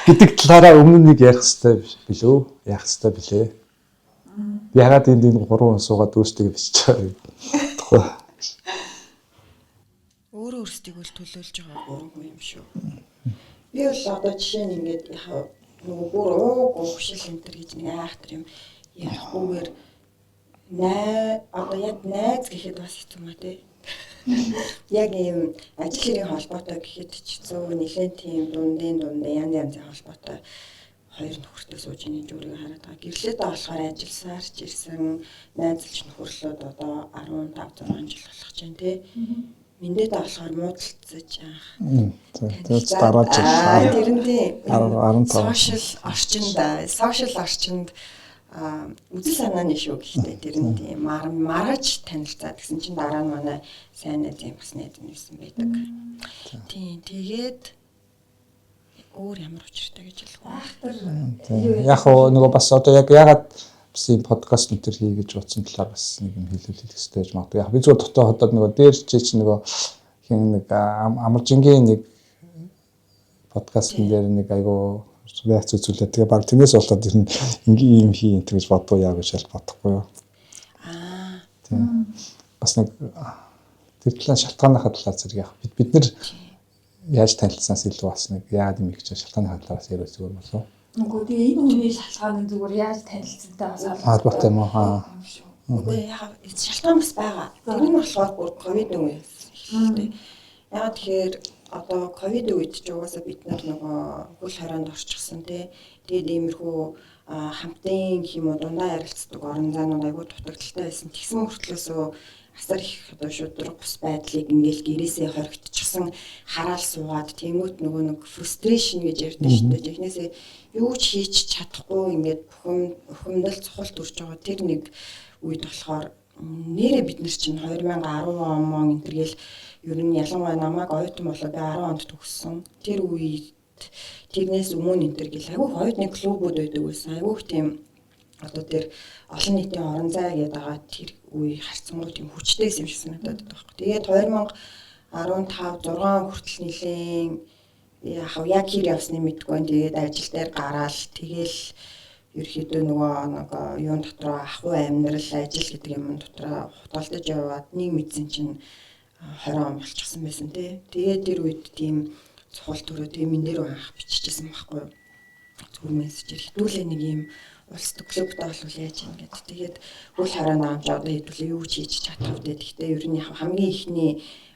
Гэдэг талаараа өмнө нэг ярих хэрэгтэй билүү? Яах хэрэгтэй билээ? Ягаад энд энэ гурван хүн суугаад өөрсдөө бичиж байгаа юм? Тухай. Өөрөө өөрсдийгөө л төлөөлж байгаа гурван хүн юм шүү. Би бол одоо жишээ нь ингээд яг нөгөө бүр ууг уушил энэ төр гэж нэг айхтар юм ярихгүйгээр най одоо яг найз гэхэд бас хэцүү маа те. Яг ийм ажил хэрийн холбоотой гэхэд ч хэцүү, нэлээд тийм дундын дундын янз янзын холбоотой хоёр нөхөртэй сууж ийн гэж өөрийгөө хараад байгаа. Гэрлээдээ болохоор ажилласаар ч ирсэн, найзалж нөхөрлөөд одоо 15 6 жил болох чинь тий. Мэндээдээ болохоор муудалцаж анх. Тэгээд дараа жил. Тэр нь тий. 15. Сошиал орчинд, сошиал орчинд үзэл санааны шүү гэхдээ тэр нь тийм маргаж танилцаад гэсэн чинь дараа нь манай сайн найз юм бас найз нь байсан байдаг. Тийм, тэгээд өөр ямар учиртай гэж хэлэх вэ? Яг хоо нөгөө бас одоо яг ягаад бас ийм подкаст энэ төр хий гэж бодсон талаар бас нэг юм хэлүүл хэлэх хэрэгтэй гэж магадгүй. Яг би зүгээр дотоо хотод нөгөө дээр чи чи нөгөө хин нэг амаржингийн нэг подкастн дээр нэг айгуу реакц үзүүлээ. Тэгээ баг тэрнээс болоод ер нь ингийн ийм хий энэ гэж бодгоо яа гэж шал бодохгүй юу. Аа. Тийм. Бас нэг тэр талаа шалтгааныхаа талаар зэрэг яг бид нар яаж танилцсанаас илүү бас нэг яагаад юм их гэж шалтгааныхаа талаар бас яриа зүгээр болов. Үгүй тэгээ энэ хүний шалтгаан нь зүгээр яаж танилцсантай бас холбоотой юм уу? Аа. Үгүй яг шалтгаан бас байгаа. Тэр нь болохоор бүр ковид үе эхэллээ. Яг тэгэхээр одоо ковид үед ч угаасаа бид нар нөгөө хөл хорионд орчихсон тий. Тэгээд иймэрхүү хамтын гэх юм уу дундаа ярилцдаг орон зайнууд айгүй дутагдaltaй байсан. Тэгсэн мөртлөөсөө асар их одоо шудраг бус байдлыг ингээл гэрээсээ хоригдчихсан хараал суугаад тэнгуут нөгөө нэг frustration гэж ярьдаг шүү дээ. Жихнээсээ юу ч хийж чадахгүй ингээд бухимдал цухал төрж байгаа тэр нэг үед болохоор нэрээ бид нар чинь 2010 он энэ төргээл ер нь ялангуяа намайг оюутан болоо би 10 онд төгссөн. Тэр үед тэрнээс өмнө энэ төр гэл айгүй оюутны клубүүд байдаг байсан. Айгүй тийм одоо тэр олон нийтийн орон зай гэдэг байгаа тэр үе харьцангуй тийм хүчтэй юм шиг санагдаад байдаг байхгүй. Тэгээд 2015 6 хүртэл нилээн яг хэр явсныг мэдэхгүй байна. Тэгээд ажил дээр гараал тэгэл ерөөхдөө нөгөө нэг юун дотроо ахуй амьдрал ажил гэдэг юм дотроо хутгалдаж яваад нэг мэдсэн чинь 20 он болчихсон байсан тий. Тэгээд тэр үед тийм цухал төрөө тийм энэ дээр анх биччихсэн байхгүй юу. Зүгээр мессежээр хитүүлээ нэг юм улс клубтай болвол яаж юм гээд. Тэгээд үл хороо наамж одоо хэдүүлээ юу ч хийж чадах вэ. Гэхдээ ер нь яг хамгийн ихний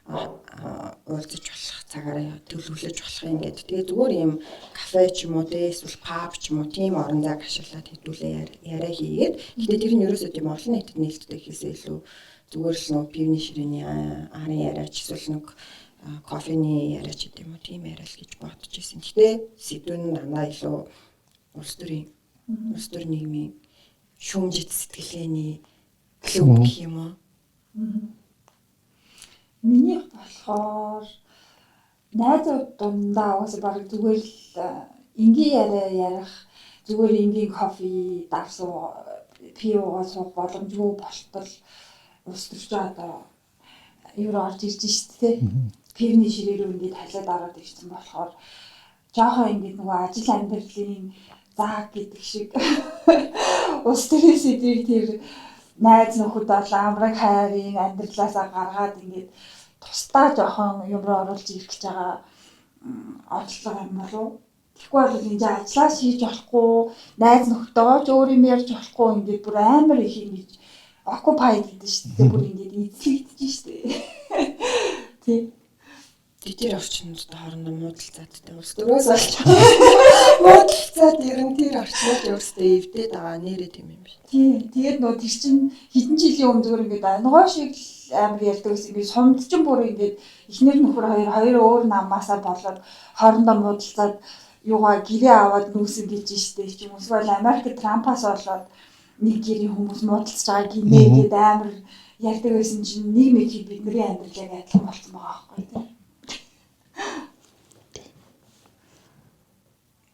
уулзаж болох цагаараа төлөвлөж болох юм гээд. Тэгээ зүгээр юм кафе ч юм уу те эсвэл паб ч юм уу тийм орон зайг ашиглаад хэдүүлээ яриа хийгээд. Гэхдээ тэр нь ерөөсөө тийм олон нийтэд нээлттэй гэхээсээ илүү зүгээр л нөгөө пивний ширээний арын яриач эсвэл нэг кофений яриач гэдэг юм уу тийм яриа л гэж бодож ирсэн. Гэхдээ сэдвэн нь дандаа илүү улс төрийн улс төр нийгмийн шүүмжит сэтгэлгээний клуб гэх юм уу? Минийх болохоор найзууд дундаа угаасаа бараг зүгээр л энгийн яриа ярих, зүгээр энгийн кофе давсуу, пив уугаа суух боломжгүй болтол улс төрчөө одоо юу руу орж ирж шít те. Пивний ширээ рүү ингээд халиад ороод ирсэн болохоор жоохон ингээд нөгөө ажил амьдралын заа гэдэг шиг улс төрийн сэдвийг тэр найз нөхөд бол амраг хайрын амьдралаасаа гаргаад ингээд тусдаа жоохон юм руу оруулж ирэх гэж байгаа оролдлого юм болов. Тэгэхгүй бол энэ ажлаа шийдэж болохгүй, найз нөхдөдөө ч өөр юм ярьж болохгүй ингээд бүр амар их ингэж occupied гэдэг шүү дээ. Бүр ингээд эзлэгдэж шүү дээ. Тий. Тэр орчинд хоорондоо муудалцаадтай улс төрөөс олж муудалцаад ер нь тэр орчнууд өөрсдөө эвдээд байгаа нэрээ тийм юм биш. Тий. Тэгээд нөө тэр чин хэдэн жилийн өмнө зүгээр ингээд ногоо шиг амар ярьдаг байсан. Ингээд сумд чин бүр ингээд эхнэр нөхөр хоёр өөр намаасаа болоод хоорондоо муудалцаад юугаа гэрээ аваад нүүсэн гэж штэ ч юм уу. Эсвэл Америк Трампаас болоод нэг гэрийн хүмүүс муудалцж байгаа гинэ гээд амар ярьдаг байсан чинь нэг нэг бидний амьдрал яг адилхан болсон байгаа байхгүй тий.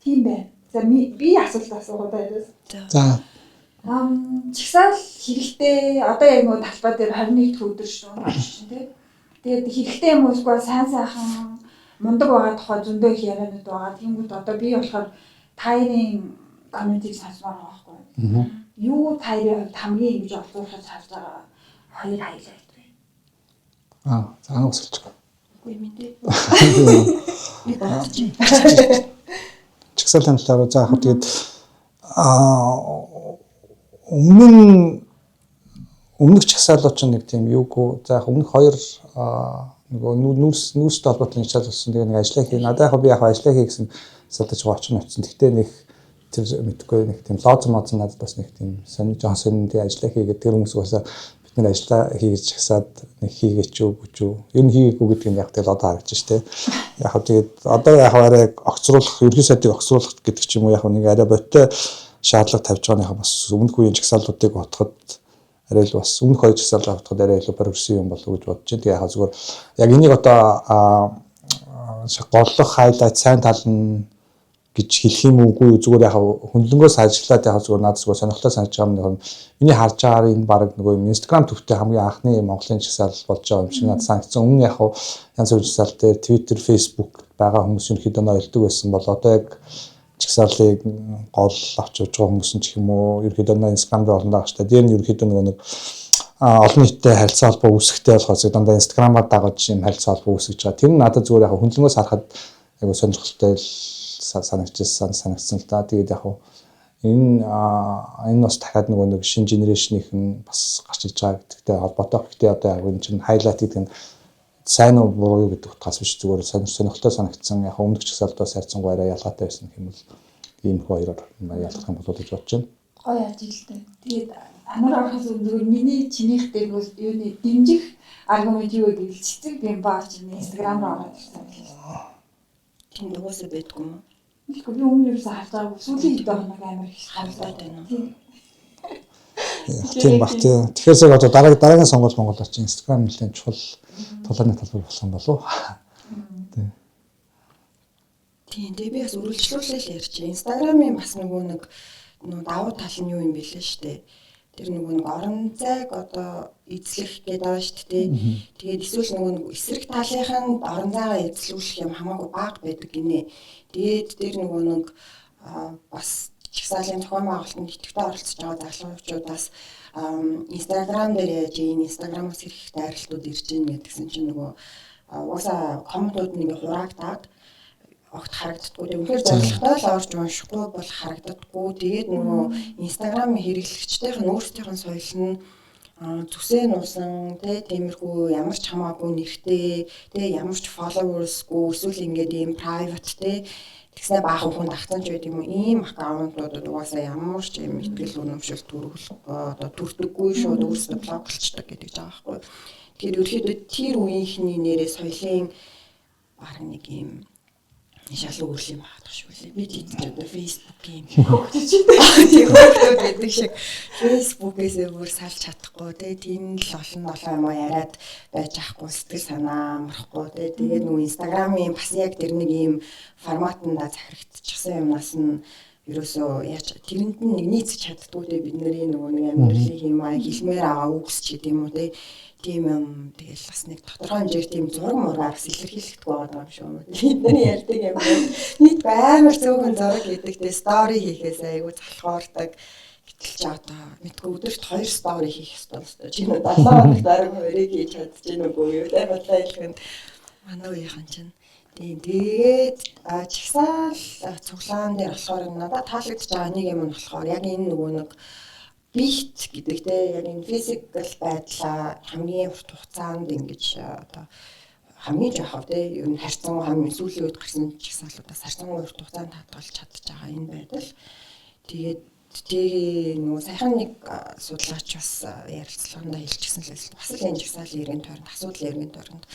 Тийм бэ. За би асуулт асуугаад байна. За. Чагсаал хэрэгтэй. Одоо яг нөгөө талбай дээр 21 дэх өдөр шүү чинь тий. Тэгээд хэрэгтэй юм уу эсвэл сайн сайхан Мундаг байгаа тухай зөндөө их яриануд байгаа. Тэнгүүт одоо би болохоор та хоёрын комментиг сонсомоор байгаа байхгүй. Юу та хоёрын хувьд хамгийн ингэж олзуурхаж харж байгаа хоёр highlight вэ? За ануусалж. Үгүй мэдээ. Би бодож. Чагсаалын талаар за яг тэгээд өмнө өмнөх чагсаалууд чинь нэг тийм юугүй за яг өмнөх хоёр нөгөө нүүрстэй холбоотой чагсаал болсон. Тэгээ нэг ажиллаа хий. Надад яг би яг ажиллаа хий гэсэн салдаж очих нь очсон. Гэхдээ нэг тэр мэдгүй нэг тийм лоз моз надад бас нэг тийм сонир жоон сонин тэгээ ажиллаа хийгээд тэр хүмүүс угаасаа бид нар ажиллаа хийж чагсаад нэг хийгээч үү гэж үү. Ер нь хийгээгүй гэдэг нь яг тэгэл одоо харагдаж штэ. Яг тэгээд одоо яг арай огцруулах, ерөнхий сайдыг огцруулах гэдэг ч юм уу яг нэг арай бодтой шаардлага тавьж байгаа нь яг бас өмнөх үеийн чагсаалуудыг бодоход арай л бас өмнөх хоёр чагсаалаа бодоход арай илүү прогрессив юм болов уу гэж бодож байна. Тэгээ яг зүгээр яг энийг одоо голлох highlight сайн тал нь гэж хэлэх юм уугүй зүгээр яг хөндлөнгөөс ажиллаад яг зүгээр надад зүгээр сонирхолтой санагдаж байгаа юм. Миний харж байгаагаар энэ баг нөгөө Instagram төвтэй хамгийн анхны Монголын жагсаал болж байгаа юм шиг надад санагдсан. Өмнө яг янз бүрийн жагсаал дээр Twitter, Facebook байгаа хүмүүс ерөнхийдөө ноёлдог байсан бол одоо яг жагсаалыг гол авч явж байгаа хүмүүс нь ч юм уу ерөнхийдөө Instagram дээр олон байгаа шүү дээ. Дээр нь ерөнхийдөө нөгөө нэг олон нийттэй харилцаа холбоо үүсгэхтэй болохоос дандаа Instagram-аар дагаж юм харилцаа холбоо үүсгэж байгаа. Тэр нь надад зүгээр яг хөндлөнгөөс харахад айгу сонирхолтой санагдчихсан санагдсан л да. Тэгээд яг энэ энэ бас дахиад нөгөө нэг шинэ generation-ийнх нь бас гарч иж байгаа гэдэгтэй холбоотой. Гэхдээ одоо яг энэ чинь highlight гэдэг нь сайн уу буруу юу гэдэг утгаас биш зүгээр сонирхолтой санагдсан. Яг өмнөх жагсаалтаас харьцангуй арай ялгаатай байсан гэх юм бол ийм их хоёроор ялгах юм болов уу гэж бодож байна. Гоё ажилтай. Тэгээд анаар орохоос өмнө зүгээр миний чинийх дээр юуны дэмжих аргумент юу вэ гэвэл цэцэг бимба чинь Instagram руу ороод ирсэн юм шүү дээ. Тийм угаасаа байдгүй юм уу? Тэгэхгүй би өмнө юусэн харж байгаагүй. Сүүлийн хэд хоног амар их харагдаад байна уу? Тийм баг тий. Тэгэхээр яг одоо дараагийн сонгуул Монголоор чинь Instagram нэлээд чухал тулааны талбай болох юм болов уу? Тий. Тийм, тэгээ би бас үргэлжлүүлэл ярьчих. Instagram-ын бас нөгөө нэг нөгөө давуу тал нь юу юм бэлээ штэ. Тэр нөгөө нэг орон зайг одоо эзлэх гэдэг байгаа шүү дээ. Тэгээд эсвэл нөгөө нэг эсрэг талынх нь орон зайгаа эзлүүлэх юм хамаагүй бага байдаг гинэ. Тэгээд тэр нөгөө нэг бас жагсаалын зохион байгуулалтанд идэвхтэй оролцож байгаа залуучуудаас Instagram дээр яаж ийм Instagram-аас хэрэг дайралтууд ирж гин гэдгсэн чинь нөгөө угаасаа комментууд нь ингээ хураагдаад огт харагддаггүй. Тэг үнэхээр зоригтой л орж уншихгүй бол харагддаггүй. Тэгээд нөгөө Instagram хэрэглэгчдийнх нь өөрсдийнх нь соёл нь зүсээ нуусан тэ тиймэрхүү ямар ч хамаагүй нэртэй тэ ямар ч followers-гүй эсвэл ингээд ийм private тэ тэгснэ баахан хүн дагцсан ч байд юм уу ийм аккаунтуудад угаасаа ямар ч юм итгэл үнэмшил төрөх одоо төрдөггүй шууд өөрсдөө блоклцдог гэдэг жаа байхгүй. Тэгэхээр ерөөхдөө тэр үеийнхний нэрээ соёлын баг нэг ийм шал өөр юм байгаа шүү лээ. Би тийч одоо Facebook-ийн хөөгдөж тийм хөөгдөд гэдэг шиг Facebook-ээс бүр салж чадахгүй те тийм л олон долоо юм яриад байж ахгүй сэтгэл санаа амрахгүй те тэгээд нөгөө Instagram-ийн бас яг тэр нэг ийм форматанда захирагдчихсан юмнаас нь ерөөсөө яаж тэрэнд нь нэг нийцэж чаддгүй те бидний нөгөө нэг амьдралын юм аа хэлмээр байгаа үгс ч гэдэг юм уу те тийм юм тэгэл бас нэг тодорхой хэмжээр тийм зураг мургаар бас илэрхийлэхдэггүй байгаа юм шиг юм. Бидний ярьдаг юм. Нийт амар зөөхөн зураг гэдэг те стори хийхээс айгүй залхуурдаг. Гэтэл чи одоо мэдгүй өдөрт 2 стори хийх ёстой юм. Чи нөө 7 хоногт арга хоёрыг хийж чадчих нүггүй юу те бодлоо хэлэх нь манай үеийнхэн чинь. Тийм тэгээд чагсаал цуглаан дээр болохоор надад таалагдж байгаа нэг юм нь болохоор яг энэ нөгөө нэг бит гэдэг те яг энэ физикал байдлаа хамгийн урт хугацаанд ингэж одоо хамгийн жоохов те ер нь харьцангуй хамгийн сүүлийн үед гарсан жагсаалуудаас харьцангуй урт хугацаанд хадгалж чадж байгаа энэ байдал. Тэгээд тэгээ нөгөө сайхан нэг судлаач бас ярилцлаганда хэлчихсэн л байсан. Бас л энэ жагсаалын эргэн тойронд асуудал эргэн тойронд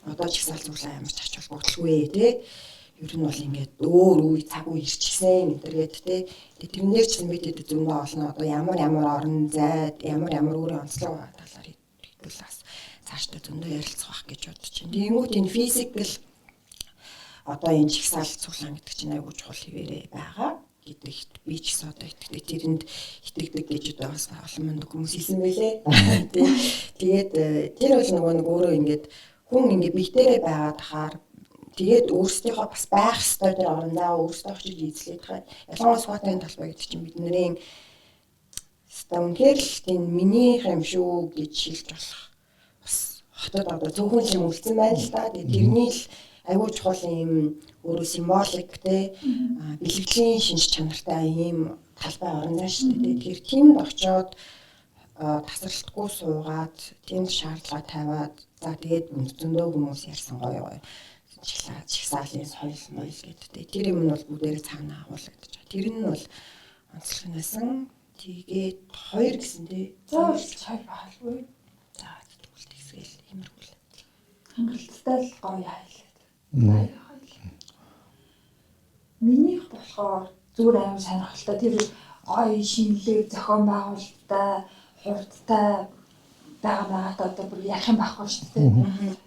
одоо жагсаал цуглаан ямар ч ач холбогдолгүй те ер нь бол ингээд өөр үе цаг үе ирчихсэн гэтэргээд те. Тэгээ тэрэн дээр ч бид хэд зөндөө олно. Одоо ямар ямар орон зайд ямар ямар өөрийн онцлог байгаа талаар хэдүүл бас цаашдаа зөндөө ярилцах байх гэж бодож байна. Тэгэнгүүт энэ физикал одоо энэ жагсаал цуглаан гэдэг чинь айгүй чухал хэвээрээ байгаа гэдэгт би ч гэсэн одоо итгэдэг. Тэрэнд итгэдэг гэж одоо бас олон мундаг хүмүүс хэлсэн байлээ. Тэгээд тэр бол нөгөө нэг өөрөө ингээд хүн ингээд биетэрээ байгаад хахаар Тэгээд өөрсдийнхөө бас байх ёстой тэр орон зай өөрсдөө очиж эзлээд хаад. Ялангуяа Сүхбаатарын талбай гэдэг чинь бидний ёстой үнэхээр л тийм минийх юм шүү гэж хэлж болох. Бас хотод одоо зөвхөн юм үлдсэн байна л да. Тэгээд тэрний л айгүй чухал юм өөрөө символик те бэлгэдлийн шинж чанартай ийм талбай орон зай шүү дээ. Тэгэхээр тэнд очиод тасралтгүй суугаад тэнд шаардлага тавиад за тэгээд зөндөө хүмүүс ярьсан гоё гоё чигсаалын соёл моёл гэдэг. Тэр юм нь бол бүгдээрээ цаана агуулгадаж байгаа. Тэр нь бол онцлог нь байсан. Тэгээд хоёр гэсэн тий. За хоёр баалгүй. За тэгвэл тэгсгээл иймэрхүү л. Хангалттай л гоё хайлаа. Минийх болохоор зүгээр амар сонирхолтой. Тэр гоё шинэлэг зохион байгуулалттай, хурдтай байгаа байгаат одоо бүр ярих юм байхгүй шүү дээ.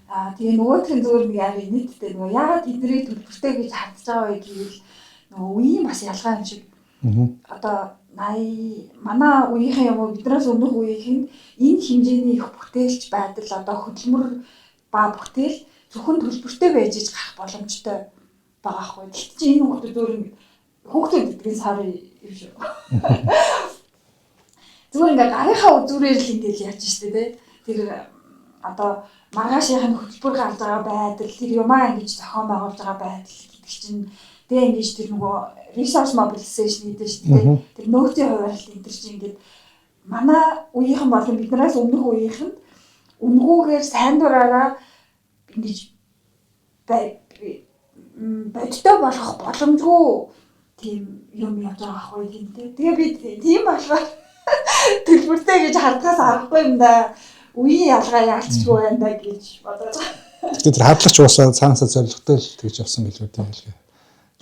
Аа тэгээ нөгөөх нь зүгээр нэг амар нийттэй нөгөө яагаад тэднийг төлбөртэй гэж хардж байгаа вэ гэвэл нөгөө үеийн бас ялгаа юм шиг. Одоо 80 манай үеийнхэн юм уу биднээс өмнөх үеийнхэн энэ хэмжээний их бүтээлч байдал одоо хөдөлмөр ба бүтээл зөвхөн төлбөртэй байж иж гарах боломжтой байгаа хгүй. Тэгт чи энэ хүүхдүүд өөр хүүхдүүд гэдгийг сар юм шүү. Зүгээр ингээ гарынхаа үзүүрээр л ингээл яаж штэ тий. Тэр одоо маргаашийнх нь хөтөлбөр гарч байгаа байдал тэр юмаа ингэж зохион байгуулж байгаа байдал гэдэг чинь тэгээ ингэж тэр нөгөө resource mobilization гэдэг шүү дээ. Тэр нөөцийн хуваарлалт энэ төр чинь ингээд манай үеийнхэн болон биднээс өмнөх үеийнхэнд үнгүүгээр сайн дураараа ингэж бодтой болгох боломжгүй тийм юм явж байгаа хгүй тийм тий. Тэгээ би тийм болохоор төлбөртэй гэж хардгаас аргагүй юм да. Үеийн ялгаа яалчгүй байна да гэж бодож байгаа. Гэтэ тэр хардлагч уусаа цаанаасаа зорилготой л тэгж явсан билүү тийм л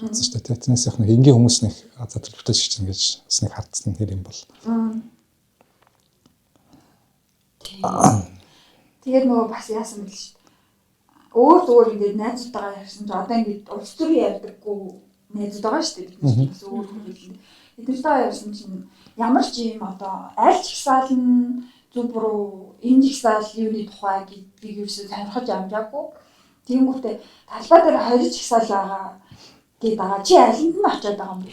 бодсон шүү дээ. Тэрнээс яг нэг энгийн хүмүүс нэг за төлбөртэй шиг чинь гэж бас нэг хардсан тэр юм бол. Тэгээд нөгөө бас яасан бэл шүү дээ. Өөр зүгээр ингээд найзуудтайгаа ярьсан чинь одоо ингээд улс төрийн ярьдаггүй найзууд байгаа шүү дээ. Бид нар бас өөр хүн хэлнэ. Эднэртэй ярьсан чинь ямар ч юм одоо аль жагсаал нь зөв буруу энэ жагсаал юуны тухай гэдгийг ерөөсөө сонирхож амжаагүй. Тиймгүүтээ талбай дээр 20 жагсаал байгаа гээд байгаа. Чи алинд нь очиод байгаа юм бэ?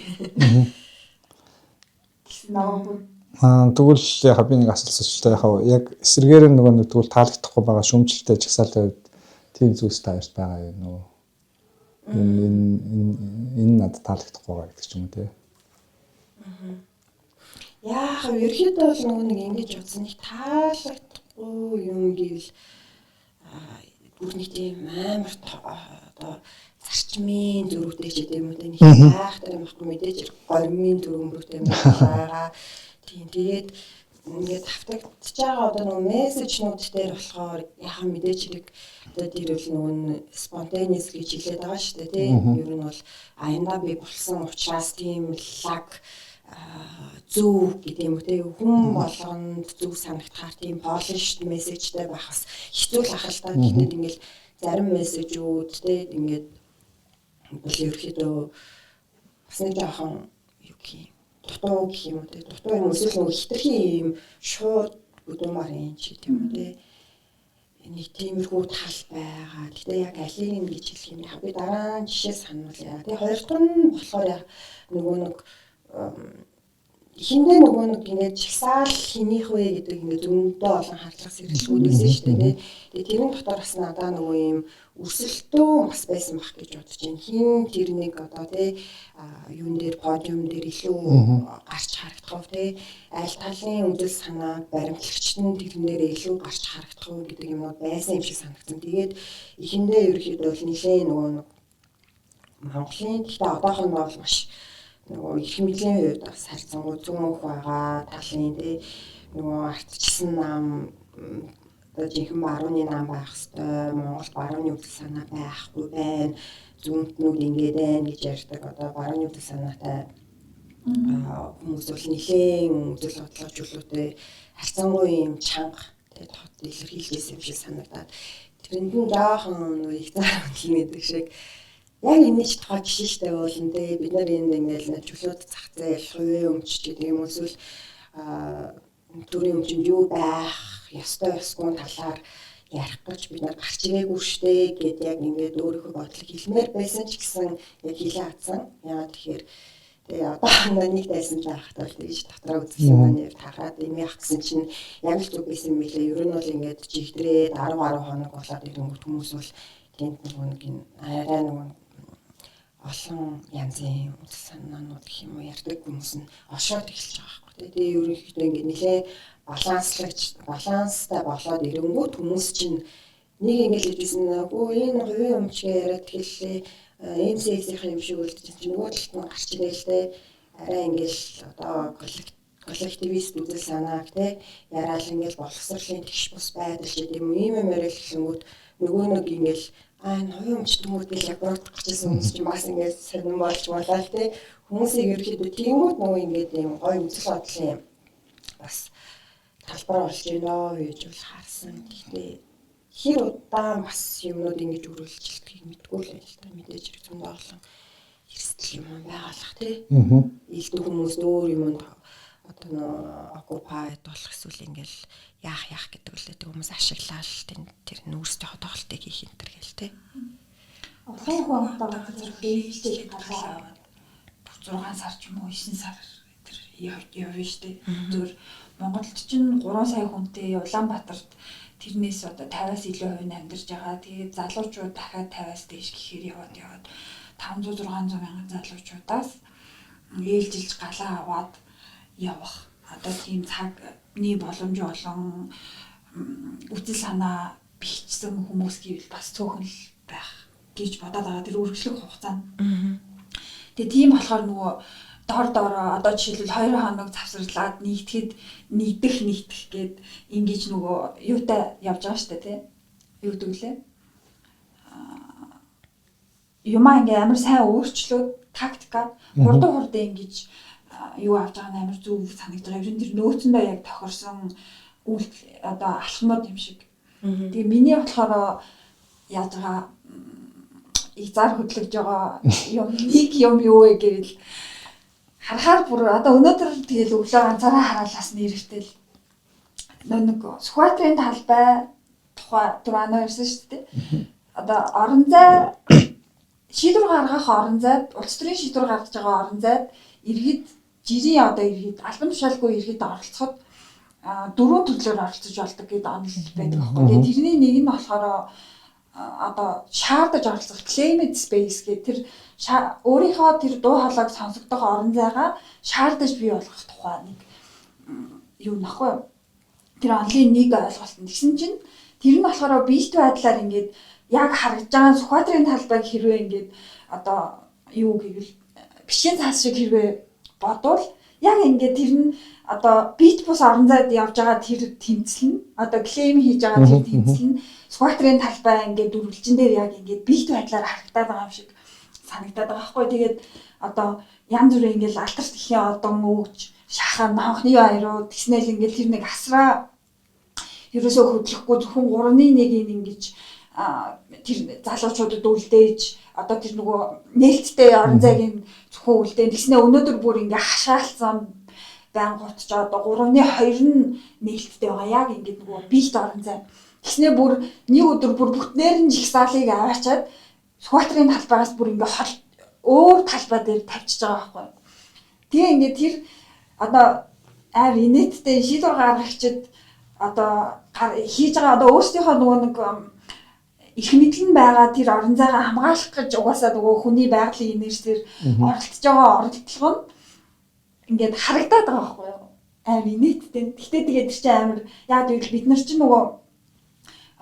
Гэсэн намайг Тэгвэл яг би нэг асуулт асуултаа яг яг эсрэгээр нь нөгөө нэг тэгвэл таалагдахгүй байгаа шүүмжлэлтэй жагсаалын хувьд тийм зүйлс та хоёрт байгаа юм уу? Энэ энэ энэ надад таалагдахгүй байгаа гэдэг ч юм уу тий. Яах вэ? Ерөнхийдөө бол нөгөө нэг ингэж утсан нэг таалагдахгүй юм гэвэл бүр нэг тийм амар одоо зарчмын зөрүүтэй ч гэдэг юм уу те нэг айхтар юм ахгүй мэдээж горимын зөрүү мөрүүтэй юм байгаа. Тийм тэгээд ингээд автагдчихж байгаа одоо нөгөө мессежнүүд дээр болохоор яхаа мэдээж хэрэг одоо тэр бол нөгөө spontaneous гэж хэлээд байгаа шүү дээ тий. Ер нь бол аяндаа би болсон учраас тийм лаг зөв гэдэг юм уу те хүн болгонд зөв санагдахаар тийм polished мессежтэй байх бас хэцүү л ах л та. Гэхдээ ингээл зарим мессежүүд те ингээд бол ерөөхдөө бас нэг жоохон юу гэх юм дутуу гэх юм уу те дутуу юм эсвэл нөгөө хитрхи юм шууд бүдүүмар юм чи тийм үү те нэг тиймэрхүү тал байгаа. Гэтэ яг алийг нь гэж хэлэх юм яг би дараа нь жишээ сануулъя. Тэгээ хоёр дахь нь болохоор яг нөгөө нэг эхэндээ нөгөө нэг ингээд жагсаал хинийх вэ гэдэг ингээд зөндөө олон хардлага сэргэлгүүд байсан шүү дээ тий. Тэгээ тэрэн дотор бас надаа нөгөө юм өрсөлдөөн бас байсан байх гэж бодож байна. Хин тэр нэг одоо тий юун дээр подиум дээр илүү гарч харагдах уу тий. Аль талын үзэл санаа баримтлагчт нь тэрэн дээр илүү гарч харагдах уу гэдэг юмнууд байсан юм шиг санагдсан. Тэгээд эхэндээ ерөөхдөө бол нэлээ нөгөө нэг Монголын гэхдээ одоохондоо бол маш нөгөө эрх мэдлийн хувьд бас харьцангуй зүүнх байгаа талын тий нөгөө ардчилсан нам одоо жинхэнэ барууны нам байх хэвээр Монголд барууны үзэл санаа байхгүй байна. Зүүнтнүүд ингээд байна гэж ярьдаг. Одоо барууны үзэл санаатай хүмүүс бол нэлээд үзэл бодлоо чөлөөтэй харьцангуй юм чанга тий тод илэрхийлжсэн юм шиг санагдаад тэрэнд нь жоохон нөгөө их зар үнэлнэ гэдэг шиг яг энэ ч тухай жишээ штэ уулын те бид нар энд ингээл чөлөөт зах зээл хувийн өмч гэдэг юм эсвэл төрийн өмчөнд юу байх ёстой ёсгүй талаар ярих гэж бид нар гарч ирээгүй штэ гэд яг ингээд өөрийнхөө бодлыг хэлмээр байсан ч гэсэн яг хэлээ хатсан. Яагаад тэгэхээр тэгээ одоо нэг дайсан л байхад бол тэгж дотроо үзсэн маань яг тараад юм яах гэсэн чинь яг л зүг байсан мэлээ. Ер нь бол ингээд жигдрээд 10 10 хоног болоод ирэнгүүт хүмүүс бол тэнд нөгөө нэг энэ арай нөгөө олон янзын үзэл санаанууд гэх юм уу ярьдаг хүмүүс нь ошоод эхэлж байгаа байхгүй тий. Тэгээ ерөнхийдөө ингээд нэлээ баланслагч баланстай болоод ирэнгүүт хүмүүс чинь нэг ингээд хэлжсэн үгүй энэ хувийн өмчгээ яриад хэллээ MCS-ийн юм шиг үлдчихсэн чинь нөгөө талд нь гарч ирээ л дээ. Арай ингээл одоо коллективист үзэл санааг те яриад ингээл боловсролын тэгш бус байдал ч гэдэм юм ийм юм яриад хэлэнгүүт нөгөө нэг ингээл энэ хувийн өмчтөнгүүд гэл яг буруутгах гэжсэн хүмүүс чинь бас ингээд сонирн болж болоо л те хүмүүсийг ерөөхдөө тиймүүд нөгөө ингээд юм гой үзэл бодлын юм бас талбар болж байна гэж бол харсан. Гэхдээ хэр удаан бас юмнууд ингэж үргэлжилдгийг мэдгүй л байл та мэдээж хэрэг зөндөө олон эрсдэл юм байгалах тий. Илдүү хүмүүс өөр юмд одоо нөө occupied болох эсвэл ингээл яах яах гэдэг үлээ тэг хүмүүс ашиглаал тэр нүүрстэй тоглолтыг хийх энэ төр гэл тий. Олон хүн одоо газар бэйжтэй галаа аваад 6 сар ч юм уу 9 сар тэр явна штэ. Зүгээр Монголд чинь 3 сая хүнтэй Улаанбаатарт тэрнээс одоо 50-аас илүү хувь нь амьдарч байгаа. Тэгээд залуучууд дахиад 50-аас дээш гэхээр яваад яваад 500 600 мянган залуучуудаас ээлжилж галаа аваад явах. Одоо тийм цагны боломж олон үзэл санаа бичсэн хүмүүс гэвэл бас цөөхөн л байх гэж бодоод байгаа. Тэр үргэлжлэх хугацаанд. Тэгээ тийм болохоор нөгөө дор доороо одоо жишээлбэл 2 хоног завсарлаад нэгтгэхэд нэгдэх нэгтгэх гээд ингэж нөгөө юутай явж байгаа штэ тий. Юу гэдэг лээ? Юмаа ингээ амар сайн өөрчлөөд тактика хурдан хурдан ингэж юу авч байгаа нь амар зөв санагдаж байгаа. Ер нь тэр нөөцөндөө яг тохирсон үйлдэл одоо алхмууд юм шиг. Тэгээ миний болохоор яаж байгаа их зар хөдлөж байгаа юм нэг юм юу вэ гэвэл харахаар бүр одоо өнөөдөр тэгэл өглөө ганцаараа хараалаас нэрвтэл нэг Сүхбаатарын талбай тухай түр анаа ирсэн шүү дээ. Одоо орон зай шийдвэр гаргах орон зайд улс төрийн шийдвэр гаргаж байгаа орон зайд иргэд жирийн одоо иргэд албан тушаалгүй иргэд оролцоход дөрвөн төрлөөр оролцож болдог гэдэг онол байдаг байхгүй. Тэгээ тэрний нэг нь болохоор одоо шаардаж оролцох claimed space гэх тэр өөрийнхөө тэр дуу хоолойг сонсогдох орон зайгаа шаардаж бий болгох тухай нэг юу нахгүй. Тэр онлын нэг ойлголт нь. Тэгсэн чинь тэр нь болохоор биет байдлаар ингээд яг харагдж байгаа Сүхбаатарын талбайг хэрвээ ингээд одоо юу гэвэл бишийн цаас шиг хэрвээ бодвол яг ингээд тэр нь одоо биет бус орон зайд явж байгаа тэр тэмцэл нь одоо клейм хийж байгаа тэр тэмцэл нь Сүхбаатарын талбай ингээд дөрвөлжин дээр яг ингээд биет байдлаар харагдаад байгаа юм шиг санагдаад байгаа байхгүй. Тэгээд одоо янз бүрийн ингээд алтарт ихийн одон өгж шахан хонхны аяруу тэгснээл ингээд тэр нэг асраа ерөөсөө хөдлөхгүй зөвхөн 3-1-ийг ингэж тэр залуучуудад үлдээж одоо тэр нөгөө нээлттэй орон зайг нь зөвхөн үлдээн тэгснэ өнөөдөр бүр ингээ хашаалцсан байнгут ч одоо 3-2 нь нээлттэй байгаа яг ингээд нөгөө биет орон зай тэгснэ бүр нэг өдөр бүр бүтнээр нь жигсаалыг аваачаад Сүхбаатарын талбайгаас бүр ингээ хол өөр талбай дээр тавьчихж байгаа байхгүй. Тэгээ ингээ тэр одоо амар инээдтэй шийдвэр гаргагчид одоо хийж байгаа одоо өөрсдийнхөө нөгөө нэг эрх мэдэл нь байгаа тэр орон зайгаа хамгаалах гэж угаасаа нөгөө хүний байгалийн инерсээр оролдож байгаа оролдлого нь ингээд харагдаад байгаа байхгүй юу? Амар инээдтэй. Гэхдээ тэгээд тэр чинь амар яа гэвэл бид нар чинь нөгөө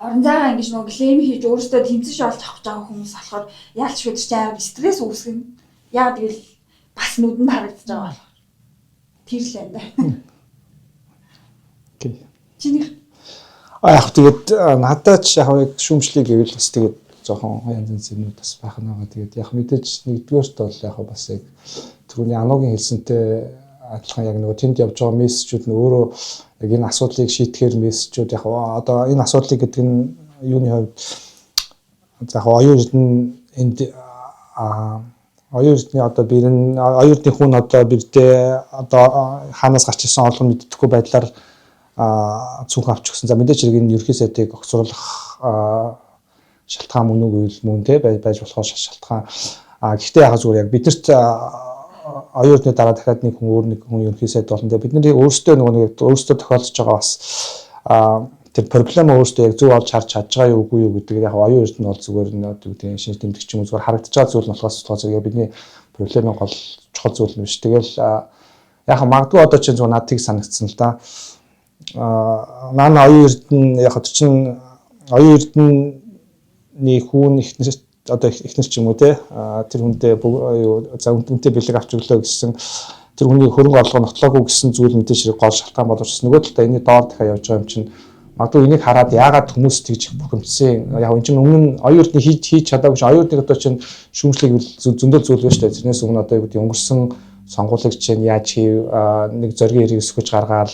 орон зайгаа ингэж нөгөө клейм хийж өөрсдөө тэмцэж олж авах гэж байгаа хүмүүс болохоор яалч тэр чинь амар стресс үүсгэн. Яа гэвэл бас нүдэнд харагдаж байгаа болохоор. Тэр л юм да. Окей. Чинийх Яг тэгээд надад ч яг яг шүүмжлэг гэвэл бас тэгээд жоохон янз янз юмнууд бас байх нь байгаа. Тэгээд яг мэдээж нэгдүгээрт бол яг бас яг түрүүний Анугийн хэлсэнтэй адилхан яг нөгөө тэнд явж байгаа мессежүүд нь өөрөө яг энэ асуудлыг шийдэхээр мессежүүд яг одоо энэ асуудлыг гэдэг нь юуны хувьд за яг оюун эрдэнэ энд оюун эрдний одоо бирэн оюун эрдний хүн одоо бирдээ одоо хаанаас гарч ирсэн олон мэддэхгүй байдлаар цүнх авч өгсөн. За мэдээж хэрэг энэ ерхий сайдыг огцруулах Шалтгаан мөн үү гэвэл мөн те байж болохоор шалтгаан. А гэхдээ яг зүгээр яг биднэрт оюун эрдний дараа дахиад нэг хүн өөр нэг хүн ерөнхий сайд болно те. Бидний өөрсдөө нөгөө нэг өөрсдөө тохиолдож байгаа бас тэр проблем өөрсдөө яг зөв олж харж чадж байгаа юу үгүй юу гэдэг яг оюун эрдэнэ бол зүгээр нь одоо гэдэг шинж тэмдэг ч юм уу зүгээр харагдаж байгаа зүйл нь болохоос зэрэг бидний проблемын гол чухал зүйл нь биш. Тэгэл яг магадгүй одоо чинь зүгээр надад тийг санагдсан л да. Наа оюун эрдэнэ яг одоо чинь оюун эрдэнэний хүүн ихнэр одоо ихнэр ч юм уу те тэр хүндээ юу за үнэтэй бэлэг авч өглөө гэсэн тэр хүний хөрөнгө орлого нотлоогүй гэсэн зүйл мэдээж хэрэг гол шалтгаан боловч нөгөө талдаа энэний доор дахиад явж байгаа юм чинь магадгүй энийг хараад яагаад хүмүүс тэгж их бухимдсан. Яг энэ чинь өмнө нь оюун эрдэнэ хийж чадаагүй чинь оюун эрдэнэ одоо чинь шүүмжлэх зөндөл зүйл байна шүү дээ. Тэрнээс өмнө одоо юу гэдэг өнгөрсөн сонгуулийг чинь яаж хийв, нэг зоригийн хэрэг өсгөж гаргаал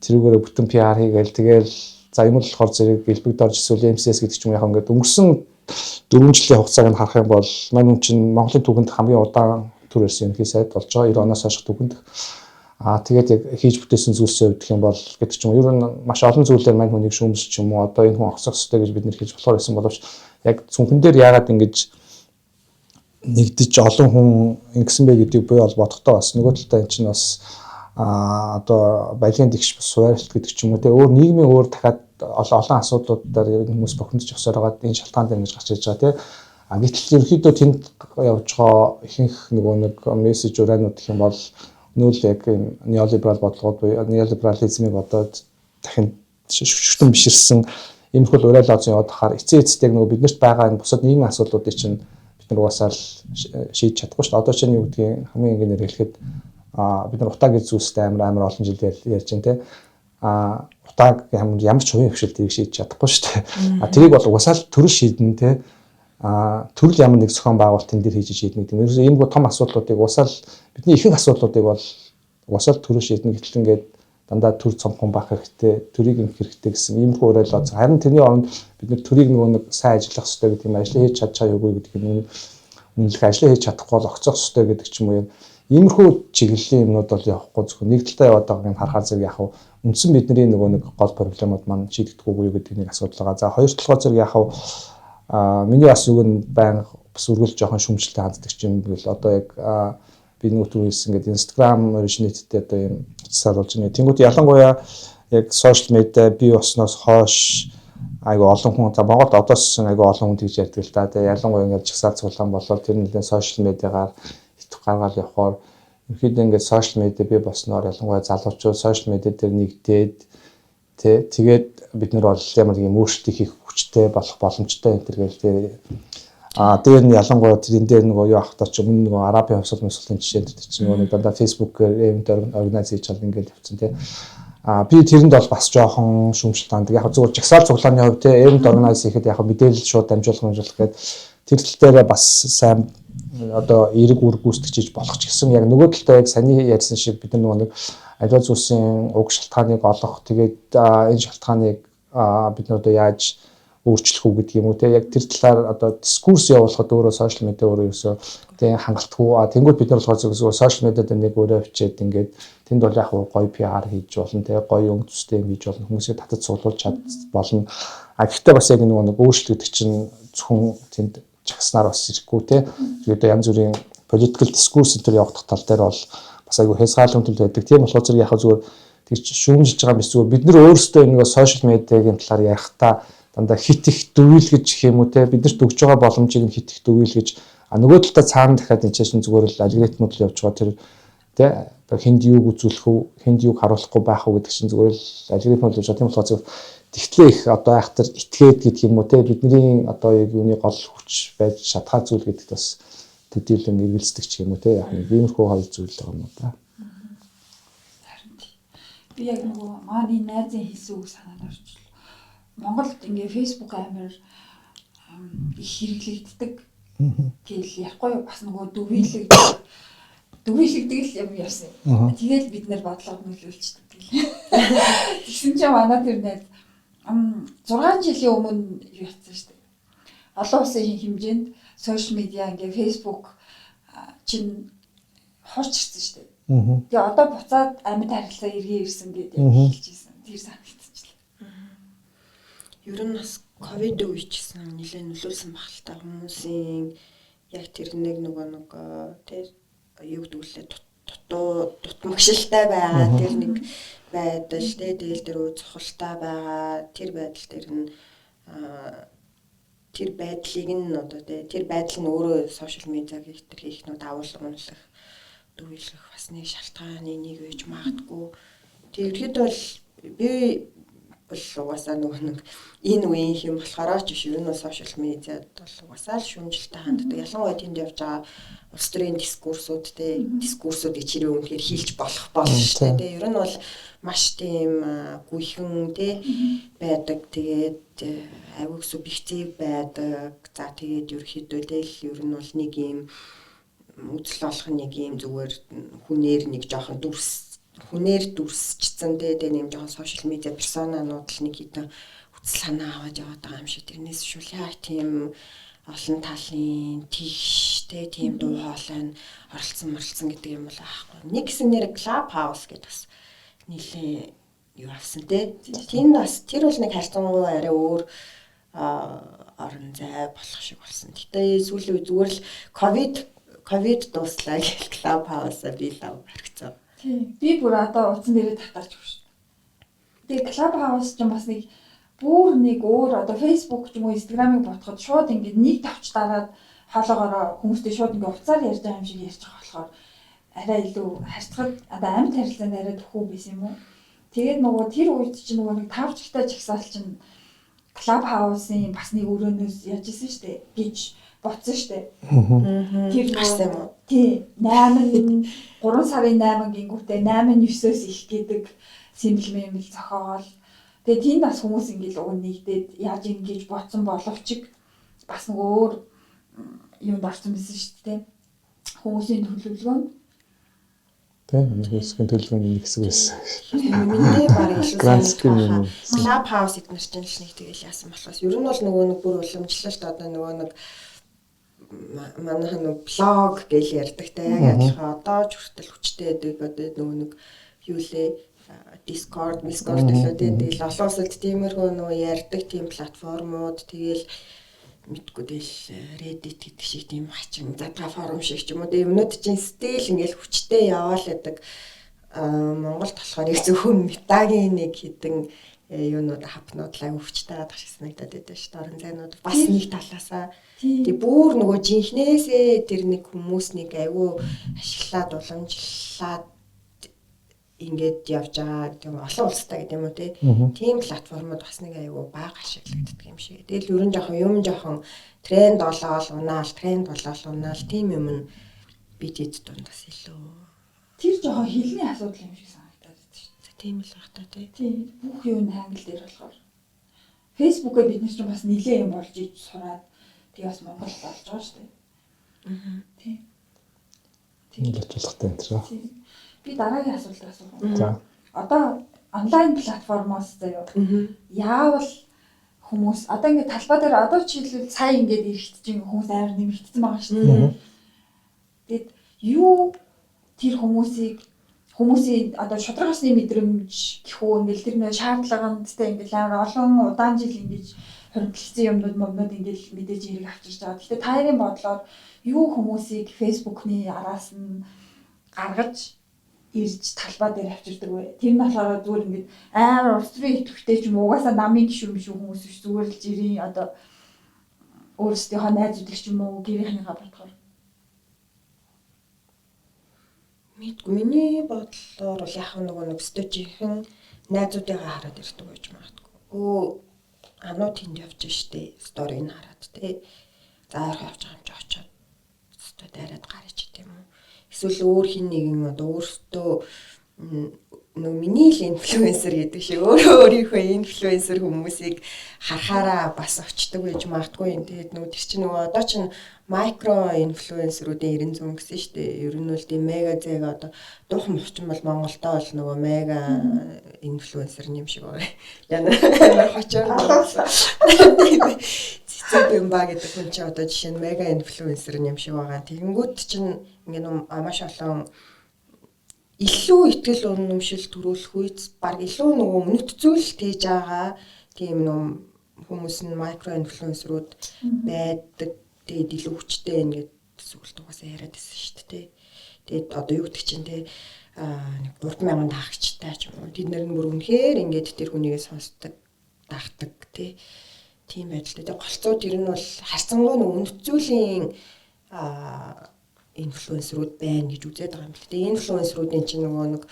тэрүүгээрээ бүтэн PR хийгээл тэгэл за юм л болохоор зэрэг элбэг дорж эсвэл MCS гэдэг ч юм яг ингээд өнгөрсөн 4 жилийн хугацааг нь харах юм бол мань хүн чинь Монголын түүхэнд хамгийн удаан төр ирсэн ерөнхий сайд болж байгаа 90 оноос хойш түүхэнд. Тэгээд яг хийж бүтээсэн зүйлсээ өгдөх юм бол гэдэг ч юм уу. Ер нь маш олон зүйлээр мань хүнийг шүүмжлж ч юм уу одоо энэ хүн огцох ёстой гэж бид нэр хэлж болохоор байсан боловч яг цүнхэн дээр яагаад ингэж нэгдэж олон хүн ингэсэн бэ гэдгийг буй бол бодохдоо бас нөгөө талдаа эн чинь бас одоо баялагын тэгш бас суйрлалт гэдэг ч юм уу те өөр нийгмийн өөр дахиад олон асуудлуудаар хүмүүс бухимдаж явсаар байгаа энэ шалтгаан дээр ингэж гарч ирж байгаа те. А гэтэл ерөнхийдөө тэнд явж байгаа ихэнх нөгөө нэг мессеж ураанууд гэх юм бол нүүл яг юм неолиберал бодлогод буюу неолиберализмыг одоо дахин шүтэн биширсэн иймэрхүү уриал оцсон яваад хахаар эцээ эцэст яг нөгөө биднэрт байгаа энэ бусад нийгмийн асуудлуудыг чинь бид нар угаасаа л шийдэж чадахгүй шүү дээ. Одоо чинь юу гэдгийг хамгийн энгийнээр хэлэхэд бид нар утаа гэж зүйлстэй амар олон жил ярьж байна те. Утааг ямар ч хувийн хвшил тэрийг шийдэж чадахгүй шүү дээ. Тэрийг бол угаасаа л төрөл шийднэ те. Төрөл ямар нэг зохион байгуулалт энэ дэр хийж шийднэ гэдэг. Ерөөсөө иймэрхүү том асуудлуудыг угаасаа л бидний ихэнх асуудлуудыг бол угаасаа л төрөл шийднэ. Гэтэл ингээд дандаа төр цомхон байх хэрэгтэй, төрийг ингэх хэрэгтэй гэсэн иймэрхүү уриал оцсон. Харин тэрний оронд бид нар төрийг нөгөө нэг сайн ажиллах хэрэгтэй гэдэг юм, ажлаа хийж чадж байгаа юугүй гэдэг юм үнэлэх, ажлаа хийж чадахгүй бол огцох хэрэгтэй гэдэг ч юм уу юм. Иймэрхүү чиглэлийн юмнууд бол явахгүй зөвхөн нэг талдаа яваад байгааг нь харахаар зэрэг яг үндсэн бидний нөгөө нэг гол проблемууд маань шийдэгдэхгүй юу гэдэг нэг асуудал байгаа. За хоёр талгаа зэрэг яг миний бас юу нь байнга бас үргэлж жоохон шүмжлэлтэй ханддаг юм бэл одоо яг би нөгөө түр хэлсэн гэдэг Instagram originated одоо юм утсаар болж байна. Тэнгүүд ялангуяа яг social media бий болсноос хойш айгу олон хүн за Монголд одоос айгу олон хүн тэгж ярьдаг л да. Тэгээ ялангуяа ингээд жагсаал цуглаан болоод тэр нэлээд social media-гаар итгэх гаргаал явахаар ерөнхийдөө ингээд social media бий болсноор ялангуяа залуучууд social media дээр нэгдээд тэ тэгээд бид нар бол ямар нэг юм өөрчлөлт хийх хүчтэй болох боломжтой энэ төр гээл тэ. Дээр нь ялангуяа тэрэн дээр нөгөө юу авах ч өмнө нөгөө Арабын хувьсгал мөсгөлийн жишээнд тэр чинь нөгөө нэг дандаа Facebook-ээр event organize хийж чад ингээд явцсан тий. Би тэрэнд бол бас жоохон шүүмжлэлт ханддаг. Яг зүгээр жагсаал цуглааны хувьд тий event organize хийхэд яг мэдээлэл шууд дамжуулах гээд тэр тал дээрээ бас сайн одоо эерэг үр гүйцэтгэж болох ч гэсэн яг нөгөө талдаа яг саний ярьсан шиг бид нар нөгөө нэг аливаа зүйлсийн уг шалтгааныг олох тэгээд энэ шалтгааныг бид нар одоо яаж өөрчлөх үү гэдэг юм уу те яг тэр талаар одоо дискурс явуулахад өөрөө social media өөрөө ерөөсөө те хангалтгүй. Тэнгүүд бид нар болохоор зөвхөн social media дээр нэг өөрөө бичээд ингээд тэнд бол яг гоё PR хийж болно те гоё өнгө төстэй юм хийж болно, хүмүүсийг татаж цуглуулж чад болно. Гэхдээ бас яг нөгөө нэг өөрчлөлт гэдэг чинь зөвхөн тэнд жагснаар бас ирэхгүй те. Тэгээд янз бүрийн political discourse энэ төр явагдах тал дээр бол бас айгүй хязгаарлалт байдаг. Тийм болохоор зэрэг яг зүгээр тэгж шүүмжилж байгаа юм биш, зүгээр бид нар өөрсдөө нөгөө social media-гийн талаар ярихдаа дандаа хит их дөвийлгэж гэх юм уу те биднэрт өгж байгаа боломжийг нь хит их дөвийлгэж нөгөө талдаа цаана дахиад энэ чинь зүгээр л алгоритмууд л явж байгаа тэр те одоо хүнд юуг үзүүлэх үү, хүнд юуг харуулахгүй байх уу гэдэг чинь зүгээр л алгоритмууд явж байгаа. Тийм болохоор зөв тэгтлээ их одоо айхтар итгээд гэдэг юм уу те бидний одоо яг юуны гол хүч байж чадхаа зүйл гэдэгт бас төдийлөн эргэлздэг ч юм уу те яг нэг иймэрхүү хоёр зүйл байгаа юм уу да. Харин би яг нөгөө манай найзын хэлсэн үг санаанд орчлоо. Монголд ингээ Facebook амар их хэрэглэгддэг гэл ярихгүй бас нөгөө дүгийлэгдэг л юм ярьсан. Тэгэл бид нэр бодлого нөлөөлчдөг гэл. Тэгсэн чинь манай тэр найз 6 жилийн өмнө юу ятсан шүү дээ. Олон улсын хэмжээнд social media ингээ Facebook чинь хурц ирсэн шүү дээ. Тэгээ одоо буцаад амьд харилцаа эргээ ирсэн гэдэг хэлж ирсэн. Тэр санагдчихлаа. Ер нь бас ковид үе ч гэсэн нэлээд нөлөөлсөн баг л та хүмүүсийн яг тэр нэг нөгөө нэг тэр юу гэдэг лээ дутуу дутмагшилтай байгаа тэр нэг байдал тий тэгэл тэр цохолтой байгаа тэр байдал тэр нь тэр байдлыг нь одоо тий тэр байдал нь өөрөө сошиал медиаг их тэр хийх нөө давуулга унлах дүүйлэх бас нэг шалтгааны нэг байж магадгүй. Тэг ерхэд бол би бол угаасаа нөгөө нэг энэ үеийн юм болохоор ч биш ер нь сошиал медиад бол угаасаа л шүүмжлэлтэй ханддаг. Ялангуяа тэнд явж байгаа улс төрийн дискурсууд те дискурсууд гэж хэрэг үнэхээр хийлж болох болно шүү дээ. Те ер нь бол маш тийм гүйхэн те байдаг. Тэгээд аюул субъектив байдаг. За тэгээд ерөөхдөө тэгэл ер нь бол нэг юм үзэл болох нэг юм зүгээр хүнээр нэг жоохон дүрс хүнээр дүрсчсэн те тэгээ нэг жоохон сошиал медиа персонанууд л нэг хэдэн үзэл санаа аваад яваад байгаа юм шиг. Тэрнээс шүл яг тийм олон талын тэгш те тийм дуу хоолой нь оролцсон моролцсон гэдэг юм бол аахгүй. Нэг хэсэг нэр Club House гэдэг бас нэлээ юу авсан те. Тийм бас тэр бол нэг харьцангуй арай өөр орон зай болох шиг болсон. Гэтэ сүүлийн үе зүгээр л ковид дууслаа гэл Club House-а би лав орхицоо. Тийм. Би бүр одоо утсан дээрээ татарч өгш. Тэгээ Club House ч бас нэг бүр нэг өөр одоо Facebook ч юм уу Instagram-ыг бодоход шууд ингээд нэг тавч дараад хоолоогоороо хүмүүстэй шууд ингээд утсаар ярьж байгаа юм шиг ярьж байгаа болохоор арай илүү харьцахад одоо амьд харилцаанд арай төхүү байсан юм уу? Тэгээд нөгөө тэр үед чинь нөгөө нэг тавчтай жагсаал чинь Club House-ын бас нэг өрөөнөөс яаж исэн штэ гэж ботсон штэ. Тэр гарсан юм уу? Тий. 8 3 сарын 8 гингүүтээ 8 9-өөс их гэдэг симбол мэмэл зохиогоол. Тэгээ тэнд бас хүмүүс ингээл уг нэгдээд яаж ингэж ботсон боловч бас нэг өөр юмд орсон байсан шүү дээ. Хүмүүсийн төлөвлөгөөнд. Тийм, нэг хэсгийн төлөвлөгөөний нэг хэсэг байсан. Миний баг илүү сайн Club House эднэр чинь л нэг тэгэл яасан болохоос ер нь бол нөгөө нэг бүр уламжлалт одоо нөгөө нэг манайхан нэг блог гэж ярьдаг те яг адилхан одоо ч хүртэл хүчтэй байдаг одоо нөгөө нэг юу лээ Discord, Discord гэлөө те тэгэл олон улсад тиймэрхүү нөгөө ярьдаг тийм платформуд тэгэл мэдгүй тэгэл Reddit гэдэг шиг тийм хачин задгаа форум шиг ч юм уу тийм юмнууд чинь стил ингээл хүчтэй яваал байдаг. Монголд болохоор яг зөвхөн метагийн нэг хідэн юунууд хапнууд л аяг хүчтэй байгаа шиг санагдаад байдаг шүү дээ. Орон зайнууд бас нэг талаасаа тэг бүр нөгөө жинхнээсээ тэр нэг хүмүүс нэг айгүй ашиглаад уламжлаад ингээд явж байгаа гэдэг юм олон улстай гэдэг юм уу те. Тийм платформуд бас нэг айгүй бага ашиглагддаг юм шиг. Тэгэл ер нь жоохон юм жоохон тренд болоол унаал тренд болоол унаал тийм юм нь бид эд дундаас илүү тэр жоохон хилний асуудал юм шиг санагдаад байна шүү дээ. Тийм л байх та тий. Тийм бүх юм англи дээр болохоор Facebook-ыг бид нар ч бас нилээ юм болж иж сураад тэг бас Монгол болж байгаа шүү дээ. Аа. Тийм. Тийм л очлохтой энэ тэр. Би дараагийн асуулт асуух. За. Одоо онлайн платформоос заяа. Яавал хүмүүс одоо ингээд талбай дээр одоо жишээлбэл сая ингээд ирэхэд чинь хүмүүс амар нэмэгдсэн байгаа шүү дээ. Тэгэд юу тэр хүмүүсийг хүмүүсийн одоо шударга ёсны мэдрэмж гэх үү ингээл тэр нэг шаардлаганд тэ ингээл амар олон удаан жил ингэж хоригдлцсан юмнууд момнууд ингээл мэдээж хэрэг авчирч байгаа. Гэхдээ та хоёрын бодлоор юу хүмүүсийг Facebook-ны араас нь гаргаж ирж талбай дээр авчирдаг вэ? Тэр нь болохоор зүгээр ингээд амар улс төрийн идэвхтэй ч юм уу угаасаа намын гишүүн биш хүмүүс биш зүгээр л жирийн одоо өөрсдийнхөө найзуудыг ч юм уу гэрийнхнийхээ бодохоор. Мэдгүй миний бодлоор бол яг нөгөө нэг өстой жинхэнэ найзуудыгаа хараад ирдэг байж магадгүй. Өө ануу тэнд явж штэ сториг нь хараад те. За ойрхон явж байгаа юм чи очоод өстой дайраад гарч идэм юм уу? Эсвэл өөр хин нэгэн одоо өөртөө нөө миний л инфлюенсер гэдэг шиг өөрөө өөрийнхөө инфлюенсер хүмүүсийг харахаараа бас очдөг байж магадгүй юм. Тэгээд нөгөө тэр чинь нөгөө одоо чинь микро инфлюенсерүүдийн 90 зүүн гэсэн шүү дээ. Ер нь бол тийм мега зэг одоо дуухан мовчин бол Монголдоо бол нөгөө мега инфлюенсер юм шиг байгаа. Яна амар хочоор цэцэг юм ба гэдэг хүн чинь одоо жишээ нь мега инфлюенсер юм шиг байгаа. Тэгэнгүүт чинь ингээ нүм маш олон илүү итгэл үнэмшил төрүүлэх үйц баг илүү нөгөө үнэт зүйл тээж байгаа тийм нүм хүмүүс нь micro influencer ууд байдаг. Тэгээд илүү хүчтэй ингээд сүлд угаасаа яриад байсан шүү дээ. Тэгээд одоо юу гэдэг чинь те нэг 3000 дагагчтай ч юм уу. Тэд нар нь бүр үнэхээр ингээд тэр хүнийгээ сонсдог, дагдаг тий. Тийм байдалтай. Тэгээ голцоо тэр нь бол харьцангуй нэг үнэт зүйлийн инфлюенсерүүд байна гэж үзээд байгаа юм л. Тэгээ инфлюенсерүүдийн чинь нөгөө нэг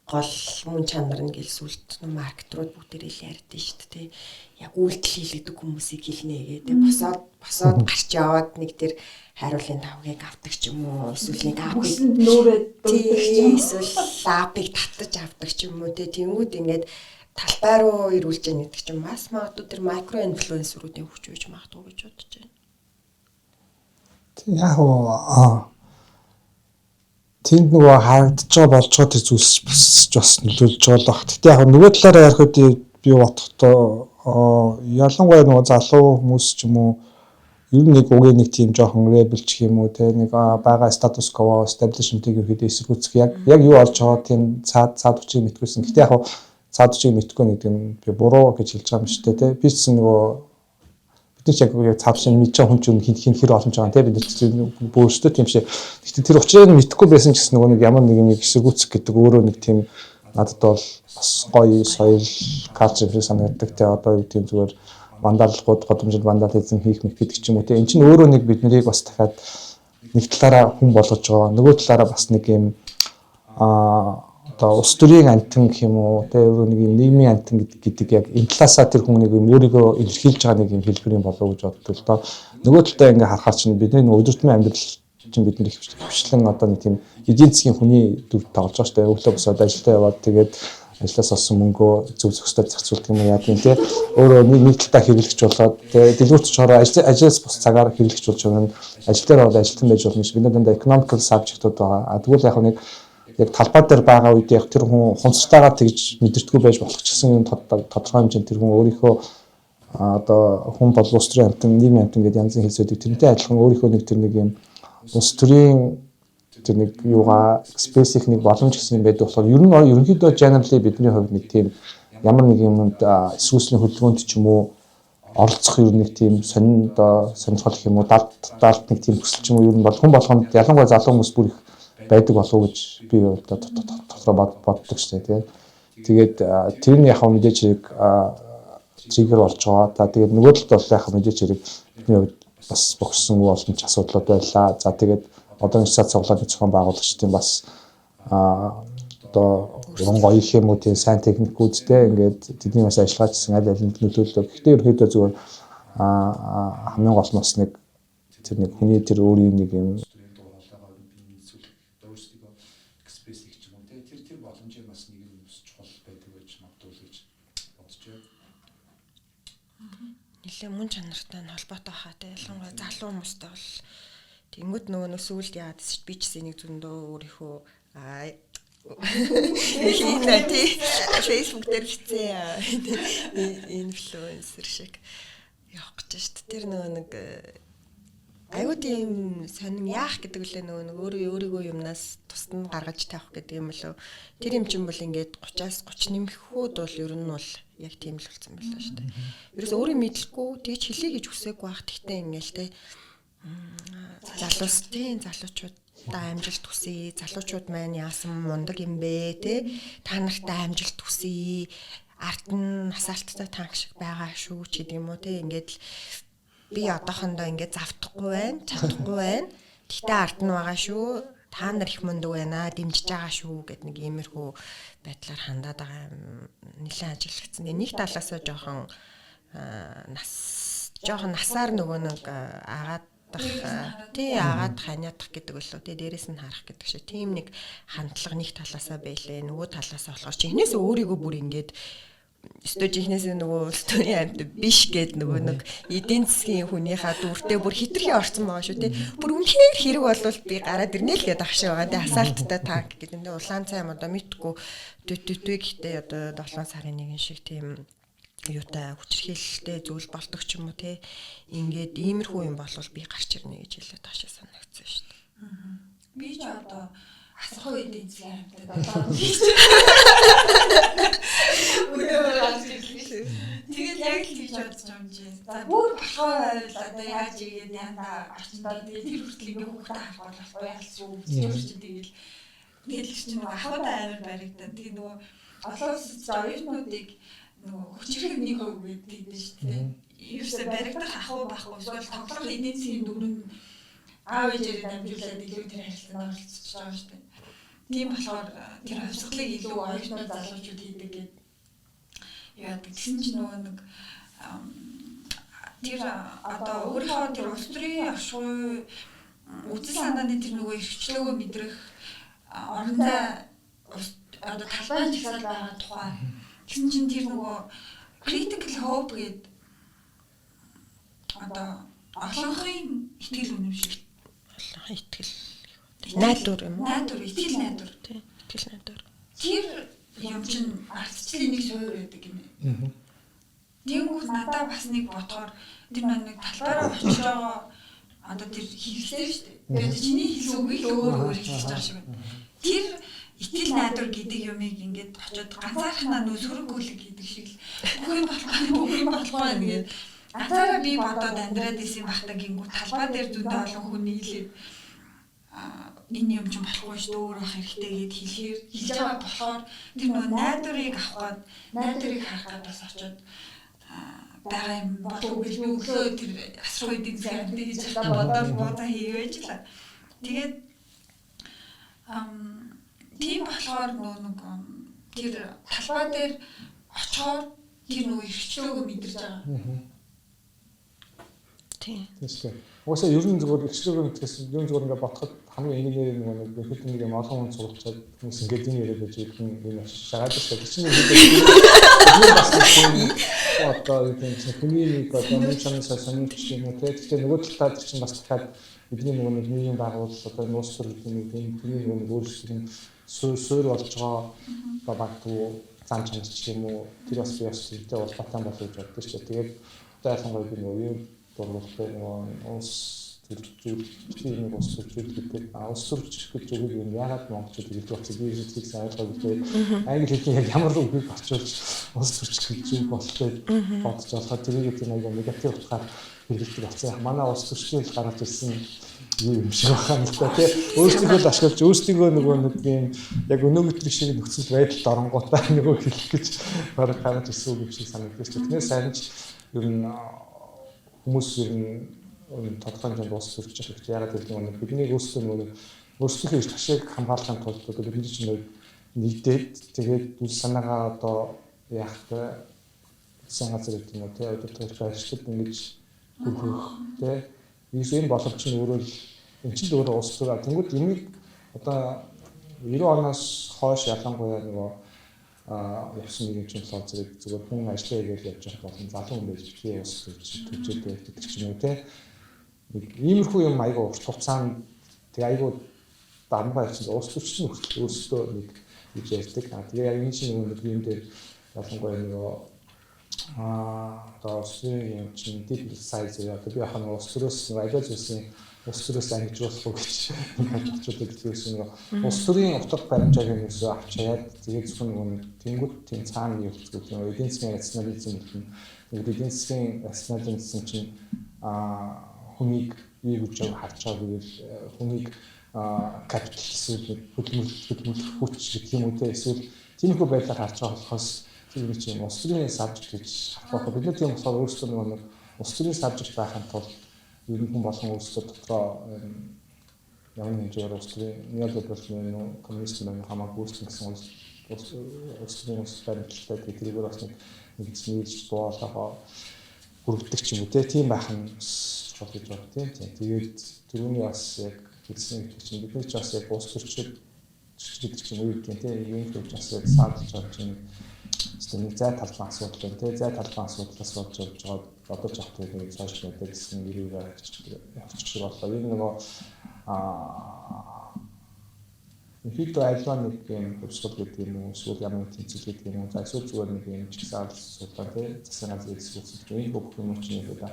гол мөн чанар нь гэл сүлд маркетрууд бүгдээрээ л ярьдэн шүү дээ. Яг үйлдэл хийлгэдэг хүмүүсийг хэлнэ гэдэг. Босоод босоод гарч яваад нэг тэр хайруулын тавгийг авдаг ч юм уу, эсвэл нэг app ыг нүүрээд өгдөг ч юм уу, эсвэл app ыг татаж авдаг ч юм уу те. Тэнгүүд ингээд талбай руу ирүүлж яах гэдэг чинь бас магадгүй тэр micro influencer уудын хүч байж магадгүй гэж бодож байна. Яг уу тэнд нөгөө харагдаж байгаа болж байгаа тэр зүйлс бас бас нөлөөлж байгаа л баг. Гэтэ яг нөгөө талаараа ярих үед би бодохдоо ялангуяа нөгөө залуу хүмүүс ч юм уу, ер нь нэг угийн нэг тийм жоохон rebel ч юм уу те, нэг байгаа status quo establishment-ийг ерөөдөө эсэргүүцэх, яг яг юу болж байгаа тийм цаад цаад учрыг мэдгүйсэн. Гэтэ яг цаад учрыг мэдгүй гэдэг нь би буруу гэж хэлж байгаа юм шүү дээ те. Би ч нөгөө бид нар ч яг яг цааш нь мэдж байгаа хүн чинь хин хин хэр боломж байгаа те, бид нар ч өөрсдөө тийм шиг. Гэхдээ тэр учрыг нь мэдэхгүй байсан ч гэсэн нөгөө нэг ямар нэг юм эсэргүүцэх гэдэг өөрөө нэг тийм надад бол бас гоё соёл culture шиг санагддаг те. Одоо юу гэдэг, зүгээр вандалгууд, годомжид вандализм хийх мэх гэдэг ч юм уу те. Эн чинь өөрөө нэг бид нарыг бас дахиад нэг талаараа хүн болгож байгаа, нөгөө талаараа бас нэг юм одоо улс төрийн амтан гэх юм уу те, өөрөө нэг юм нийгмийн амтан гэдэг яг энэ талаасаа тэр хүн нэг юм өөрийгөө илэрхийлж байгаа нэг юм хэлбэр юм болов уу гэж боддог л доо. Нөгөө талдаа ингээ харахаар чинь бидний өдөр тутмын амьдрал чинь бид нар их хвшлэн одоо нэг тийм эдийн засгийн хүний дүр тоглож байгаа шүү дээ. Өглөө босоод ажилдаа яваад, тэгээд ажлаас олсон мөнгөө зөв зохистой зарцуулдаг юм уу яа гэм те. Өөрөө нэг нэг талдаа хэрэглэгч болоод те, дэлгүүрч чороо ажлаас бус цагаар хэрэглэгч болж байгаа нь, ажил дээр бол ажилтан байж болно гэж бид нар дандаа economical subject-ууд байгаа. А тэгвэл яг нэг яг талбай дээр байгаа үед яг тэр хүн хунцтайгаа тэгж мэдэрдэггүй байж болох ч гэсэн юм тодорхой хэмжээнд тэр хүн өөрийнхөө одоо хүн бол улс төрийн амтан, нийгмийн амтан гэдэг янзын хэлсүүдийг тэрнтэй адилхан өөрийнхөө нэг тэр нэг юм улс төрийн тэр нэг юугаа express-ийн нэг боломж гэсэн юм байдаг болохоор ер нь ерөнхийдөө generally бидний хувьд нэг тийм ямар нэг юмд эсэргүүцлийн хөдөлгөөнд ч юм уу оролцох ер нь нэг тийм сонин одоо сонирхол гэх юм уу, далд далд нэг тийм хүсэл ч юм уу ер нь бол хүн болгонд, ялангуяа залуу хүмүүс бүр их байдаг болов уу гэж би одоо дотроо боддог шүү дээ, тийм. Тэгээд тэр нь яг мэдээж хэрэг триггер болж байгаа. За, тэгээд нөгөө талд бол яг мэдээж хэрэг бидний хувьд бас бохирсон олон ч асуудлууд байлаа. За, тэгээд одоо энэ цаад цуглааны зохион байгуулагчдын бас одоо уран гоё их юм уу, тийм сайн техникүүдтэй ингээд тэдний бас ажиллагаачсан аль алинд нөлөөллөө. Гэхдээ ерөнхийдөө зүгээр хамгийн гол нь бас нэг тэр нэг хүний тэр өөрийн нэг юм өөрсдийгөө express хийх ч юм уу, тэр тэр боломжийн бас нэг юм бас чухал байдаг байж магадгүй л гэж бодож байна. Нэлээ мөн чанартай нь холбоотой хаа те, ялангуяа залуу хүмүүстэй бол. Тэнгүүд нөгөө нөө сүүлд яагаад гэсэн би ч гэсэн нэг зөндөө өөрийнхөө хийнэ тий, Facebook дээр бичсэн инфлюенсер шиг явах гэж шүү дээ. Тэр нөгөө нэг айгуу тийм сонин яах гэдэг лээ, нөгөө нэг өөрөө өөрийгөө юмнаас тусад нь гаргаж тавих гэдэг юм лөө. Тэр юм чинь бол ингээд 30-аас 30 нэмэхүүд бол ер нь бол яг тийм л болсон байлаа шүү дээ. Ерөөс өөрөө мэдлэхгүй тэгж хэлье гэж хүсээгүй байх. Тэгтээ ингээл те, залуус тийм залуучуудаа амжилт хүсье. Залуучууд маань яасан мундаг юм бэ те. Та нартай амжилт хүсье. Ард нь асаалттай танк шиг байгаа шүү ч гэдэг юм уу те. Ингээд л би одоохондоо ингээд завтахгүй байна, чадахгүй байна. Гэхдээ ард нь байгаа шүү. Та нар их мундаг байна, дэмжиж байгаа шүү гэд нэг иймэрхүү байдлаар хандаад байгаа юм нэлээд ажиглагдсан. Нэг талаасаа жоохон нас жоохон насаар нөгөө нэг агаадах тий, агаадах, ханиадах гэдэг болов тий, дээрэс нь харах гэдэг шиг тийм нэг хандлага нэг талаасаа байлээ. Нөгөө талаасаа болохоор чи энэс өөрийгөө бүр ингээд өстөө жихнээс нөгөө улс төрийн амьд биш гэд нөгөө нэг эдийн засгийн хүнийхээ дүртэй бүр хитрхи орцсон байгаа шүү тий. Бүр үнэхээр хэрэг болвол би гараад ирнэ л гэдэг ах шиг байгаа тий. Асаалттай танк гэдэг нь улаан цай юм одоо мэдгүй төтөтөө, гэхдээ одоо 7 сарын нэгэн шиг тийм юутай хүчирхийлэлтэй зүйл болдог ч юм уу те. Ингээд иймэрхүү юм болвол би гарч ирнэ гэж хэлээд таашаа санагдсан шүү дээ. Би ч одоо асах эдийн засгийн амьтад одоо үнээр гарч ирлээ. Тэгэл яг л тэгж бодож юм чи. За бүр болохоо байвал одоо яаж игээд янда орчиндоо тэгэл тэр хүртэл ингээ хүүхдээ харах болохгүй ялцгүй тэр чинь тэгэл тэгэл чинь нөгөө ахуйдаа амар баригдаа. Тэгээ нөгөө олон улсад оюутнуудыг нөгөө хүчрэх 1% гэдэг нь шүү дээ. Ерөөсөө баригдах ахуй байхгүй эсвэл тоглох эдийн засгийн дүр нь аав ээжээрээ дамжуулаад илүү тэр харилцаанд оролцож байгаа шүү дээ. Тийм болохоор тэр хувьсгалыг илүү оюутнууд залуучууд хийдэг гэдэг яадаг. Тэгсэн чинь нөгөө нэг тэр одоо өөрийнхөө тэр улс төрийн оршихуй үзэл санааны тэр нөгөө эрхчлөөгөө мэдрэх орон зай одоо талбайн жагсаал байгаа тухай. Тэгсэн чинь тэр нөгөө critical hope гэдэг одоо олонхын итгэл үнэмшил. Олонхын итгэл. Найдвар юм уу? Найдвар, итгэл найдвар. Тийм, итгэл найдвар. Тэр юм чинь ардчлалын нэг суурь байдаг юм. Тэнгүүт надаа бас нэг бодохоор тэр нэг талбайраа очиж байгаа одоо тэр хэлсээр шүү дээ. Тэгээд чиний хэлсэн үгийг л өөр өөр хэлж байгаа шиг байна. Тэр итгэл найдвар гэдэг юмыг ингээд очиод ганцаархнаа нөө сөрөг гүйлэг гэдэг шиг л бүх юм болохгүй бүх юм болохгүй ингээд ганцаараа би бодоод амьдраад исэн бахта гингүү талбай дээр зөндөө олон хүн нийлээд энэ юм чинь болохгүй шүү дээ өөр байх хэрэгтэй гэд хэлэхээр хэлж байгаа болохоор тэр нөө найдварыг авах гээд найдварыг харах гээд бас очиод байгаа юм болов гэж би өглөө тэр асрах үед засгийн гэж бодоод бууцаа хийгээч л. Тэгээд тийм болохоор нөө нэг тэр талбай дээр очихоор тэр нөгөө эрхчлөөгөө мэдэрч байгаа. Тийм. Тийм. Угаасаа ер нь зүгээр эрхчлөөгөө мэдхээс ер нь зүгээр ингээд бодоход хамгийн энгийнээр нөгөө нэг ихэд нэг юм олон хүн цуглуулчаад хүмүүс ингээд юм яриад байж юм юм шагаад шүү дээ. Тэр чинь нэг бас тийм одоо юу гэх юм хүний нэг одоо нэг чамын сонирч юм уу те. Тэгэхээр нөгөө талдаа тэр чинь бас дахиад бидний нөгөө нэг нийгэм байгуулалт одоо нуус төр гэдэг нэг тийм хүний нөгөө нэг өөрсдийн суур болж байгаа одоо магадгүй зан чанар ч юм уу тэр бас би бас хэрэгтэй улбатай болов гэж боддог шүү дээ. Тэгээд одоо ялангуяа би нөгөө юу дурлалтай нөгөө улс төржүүл нэг улс төржүүл гэдэг улс төрч гэж үгийг юм яагаад монголчууд хэлдэг болсон би зэрэг сайн ойлгоогүй. Англи хэлний яг ямар үгийг орчуулж улс төрч гэж үг болтой бодож болохоор тэрийг тийм аяга негатив утгаар хэрэглэдэг болсон. Яг манай улс төрчдөл гаргаж ирсэн юу юм шиг байна л да тий. Өөрсдийгөө л ашиглаж өөрсдийгөө нөгөө нэг юм яг өнөөдрийн шиг нөхцөл байдалд оронгуудаа нөгөө хэлэх гэж бараг гаргаж ирсэн үг юм шиг санагдаж байна. Тэрнээс харин ч ер нь хүмүүс ер нь тодорхой хэмжээнд улс төрч явах хэрэгтэй. Ягаад гэвэл нөгөө бидний өөрсдөө нөгөө өөрсдийнхөө эрх ашиг хамгаалахын тулд одоо бидний чинь нэгдээд тэгээд үл санаагаа одоо яах вэ? Засгийн газар гэдэг юм уу тий удирдлагч байршлад ингэж хүргэх тий энэ боломж нь өөрөө л эн чинь өөрөө улс төр. Тэнгүүд энийг одоо 90 оноос хойш ялангуяа нөгөө явсан нэг юм чинь болохоор зэрэг зүгээр хүн ажиллаа хийгээл явж байгаа болон залуу хүн байж битгий улс төржөөд гэдэг ч юм уу тий. Нэг иймэрхүү юм айгүй урт хугацаанд тэг айгүй дамгаа явчихсан улс төрчин хүртэл өөрсдөө нэг гэж ярьдаг. Тэгээ яг энэ чинь нөгөө нэг юм дээр ялангуяа нөгөө одоо улс төрийн юм чинь deep size одоо би яхаа улс төрөөс аливаа зүйлсийн улс төрөөс ангижруулах уу гэж нэг очиод гэсэн нэг улс төрийн утга баримжааг юусоо авч чаяад тэгээд зөвхөн нөгөө нэг тэнгууд тийм цаана юу гэдэг юм эдийн засгийн рационализм гэх юм. Тэгээд эдийн засгийн рационализм гэсэн чинь хүнийг бий гэж харж байгаа гэвэл хүнийг капитал эсвэл хөдөлмөрлөх хүч гэх юм уу те эсвэл тиймэрхүү байдлаар харж байгаа болохоос тэр нэг чинь улс төрийн subject гэж харах байхгүй. Бид нар тийм болохоор өөрсдөө нөгөө нэг улс төрийн subject байхын тулд ер нь хүн болгон өөрсдөө дотроо ямар хэмжээгээр улс төрийн неолиберал юм уу коммунист юм хамаагүй үүсгэн гэсэн улс төрийн улс баримталтай тэгээд тэрийгээр бас нэг нийлж буулгаа хүргэдэг ч юм уу тийм байх нь чухал гэж байна тийм. Тэгээд түрүүний бас яг хэлсэн гэдэг чинь бид нар ч бас яг улс төрчид гэдэг чинь юу гэдэг тийм юм гэж бас яг саадж байгаа чинь нэг зай талбай асуудал байна тийм зай талбай асуудлаас болж явж байгаа бодож авах тийм сошиал медиа гэсэн нэрийг явчих шиг боллоо. Энэ нөгөө Ерөнхийдөө альва нэг юм хувьсгал гэдэг юм уу эсвэл ямар нэг тэмцэл гэдэг юм уу за эсвэл зүгээр нэг юм чигсаал асуудал тийм засгийн газрын хэсгүүцэл энэ бүх юм чинь ерөнхийдөө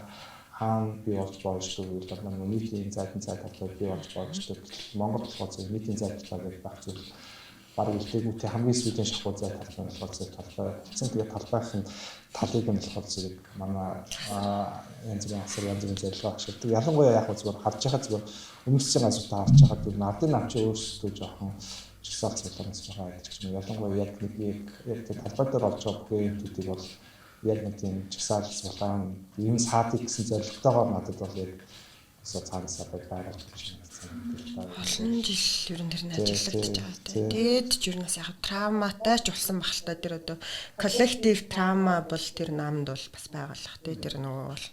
хаана бий болж боождог гэвэл одоо нэг нийтийн зайдан цай талбай бий болж боождог. Монгол болохоор зэрэг нийтийн зай талбай гэдэг байх зүйл Бараг илтээгүй те хамгийн сүүлийн шахуу зай талбай нь болохоор зэрэг талбай болсон. Тэгээд талбайх нь талыг нь болохоор зэрэг манай янз бүрийн асар янз бүрийн зорилгоо ашигладаг. Ялангуяа яг зүгээр харж байхад зүгээр өмнөссөн газруудаа харж байхад ер нь ардын нам чи өөрсдөө жоохон жигсаал цуглаанаас жоохон айдаж юм. Ялангуяа яг нэг яг тэр талбай дээр олж байгаа бүх юмтуудыг бол яг нэг тийм жигсаал цуглаан ийм саадыг гэсэн зорилготойгоор надад бол яг өсө цаанаасаа байгаа гэж санагдсан. Олон жил ер нь тэр нь ажиллагдаж байгаа тийм. Тэгээд ч ер нь бас яг травматай ч болсон баг л та, тэр одоо коллектив траума бол тэр намд бол бас байгалах тий, тэр нөгөө бол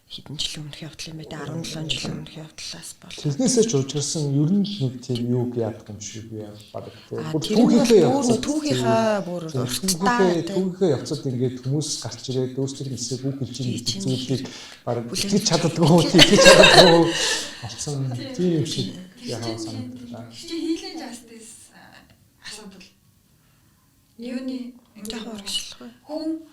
хэдэн жилийн өмнөх явдал юм бэ те, 17 жилийн өмнөх явдлаас бол Тэрнээсээ ч уужгарсан ер нь л нэг тийм юуг яадаг юм шиг би баг тий. Бүр түүхийнхээ явцад түүхийнхээ бүр урттай түүхийнхээ явцад ингээд хүмүүс гарч ирээд өөрсдийн эсрэг үг хэлж ийн гэдэг зүйлийг баг итгэж чаддаггүй, итгэж чаддаггүй болсон тийм юм шиг яхаа санагдлаа. Чи хийлийн justice асуудал. Юуны жоохон урагшлах хүн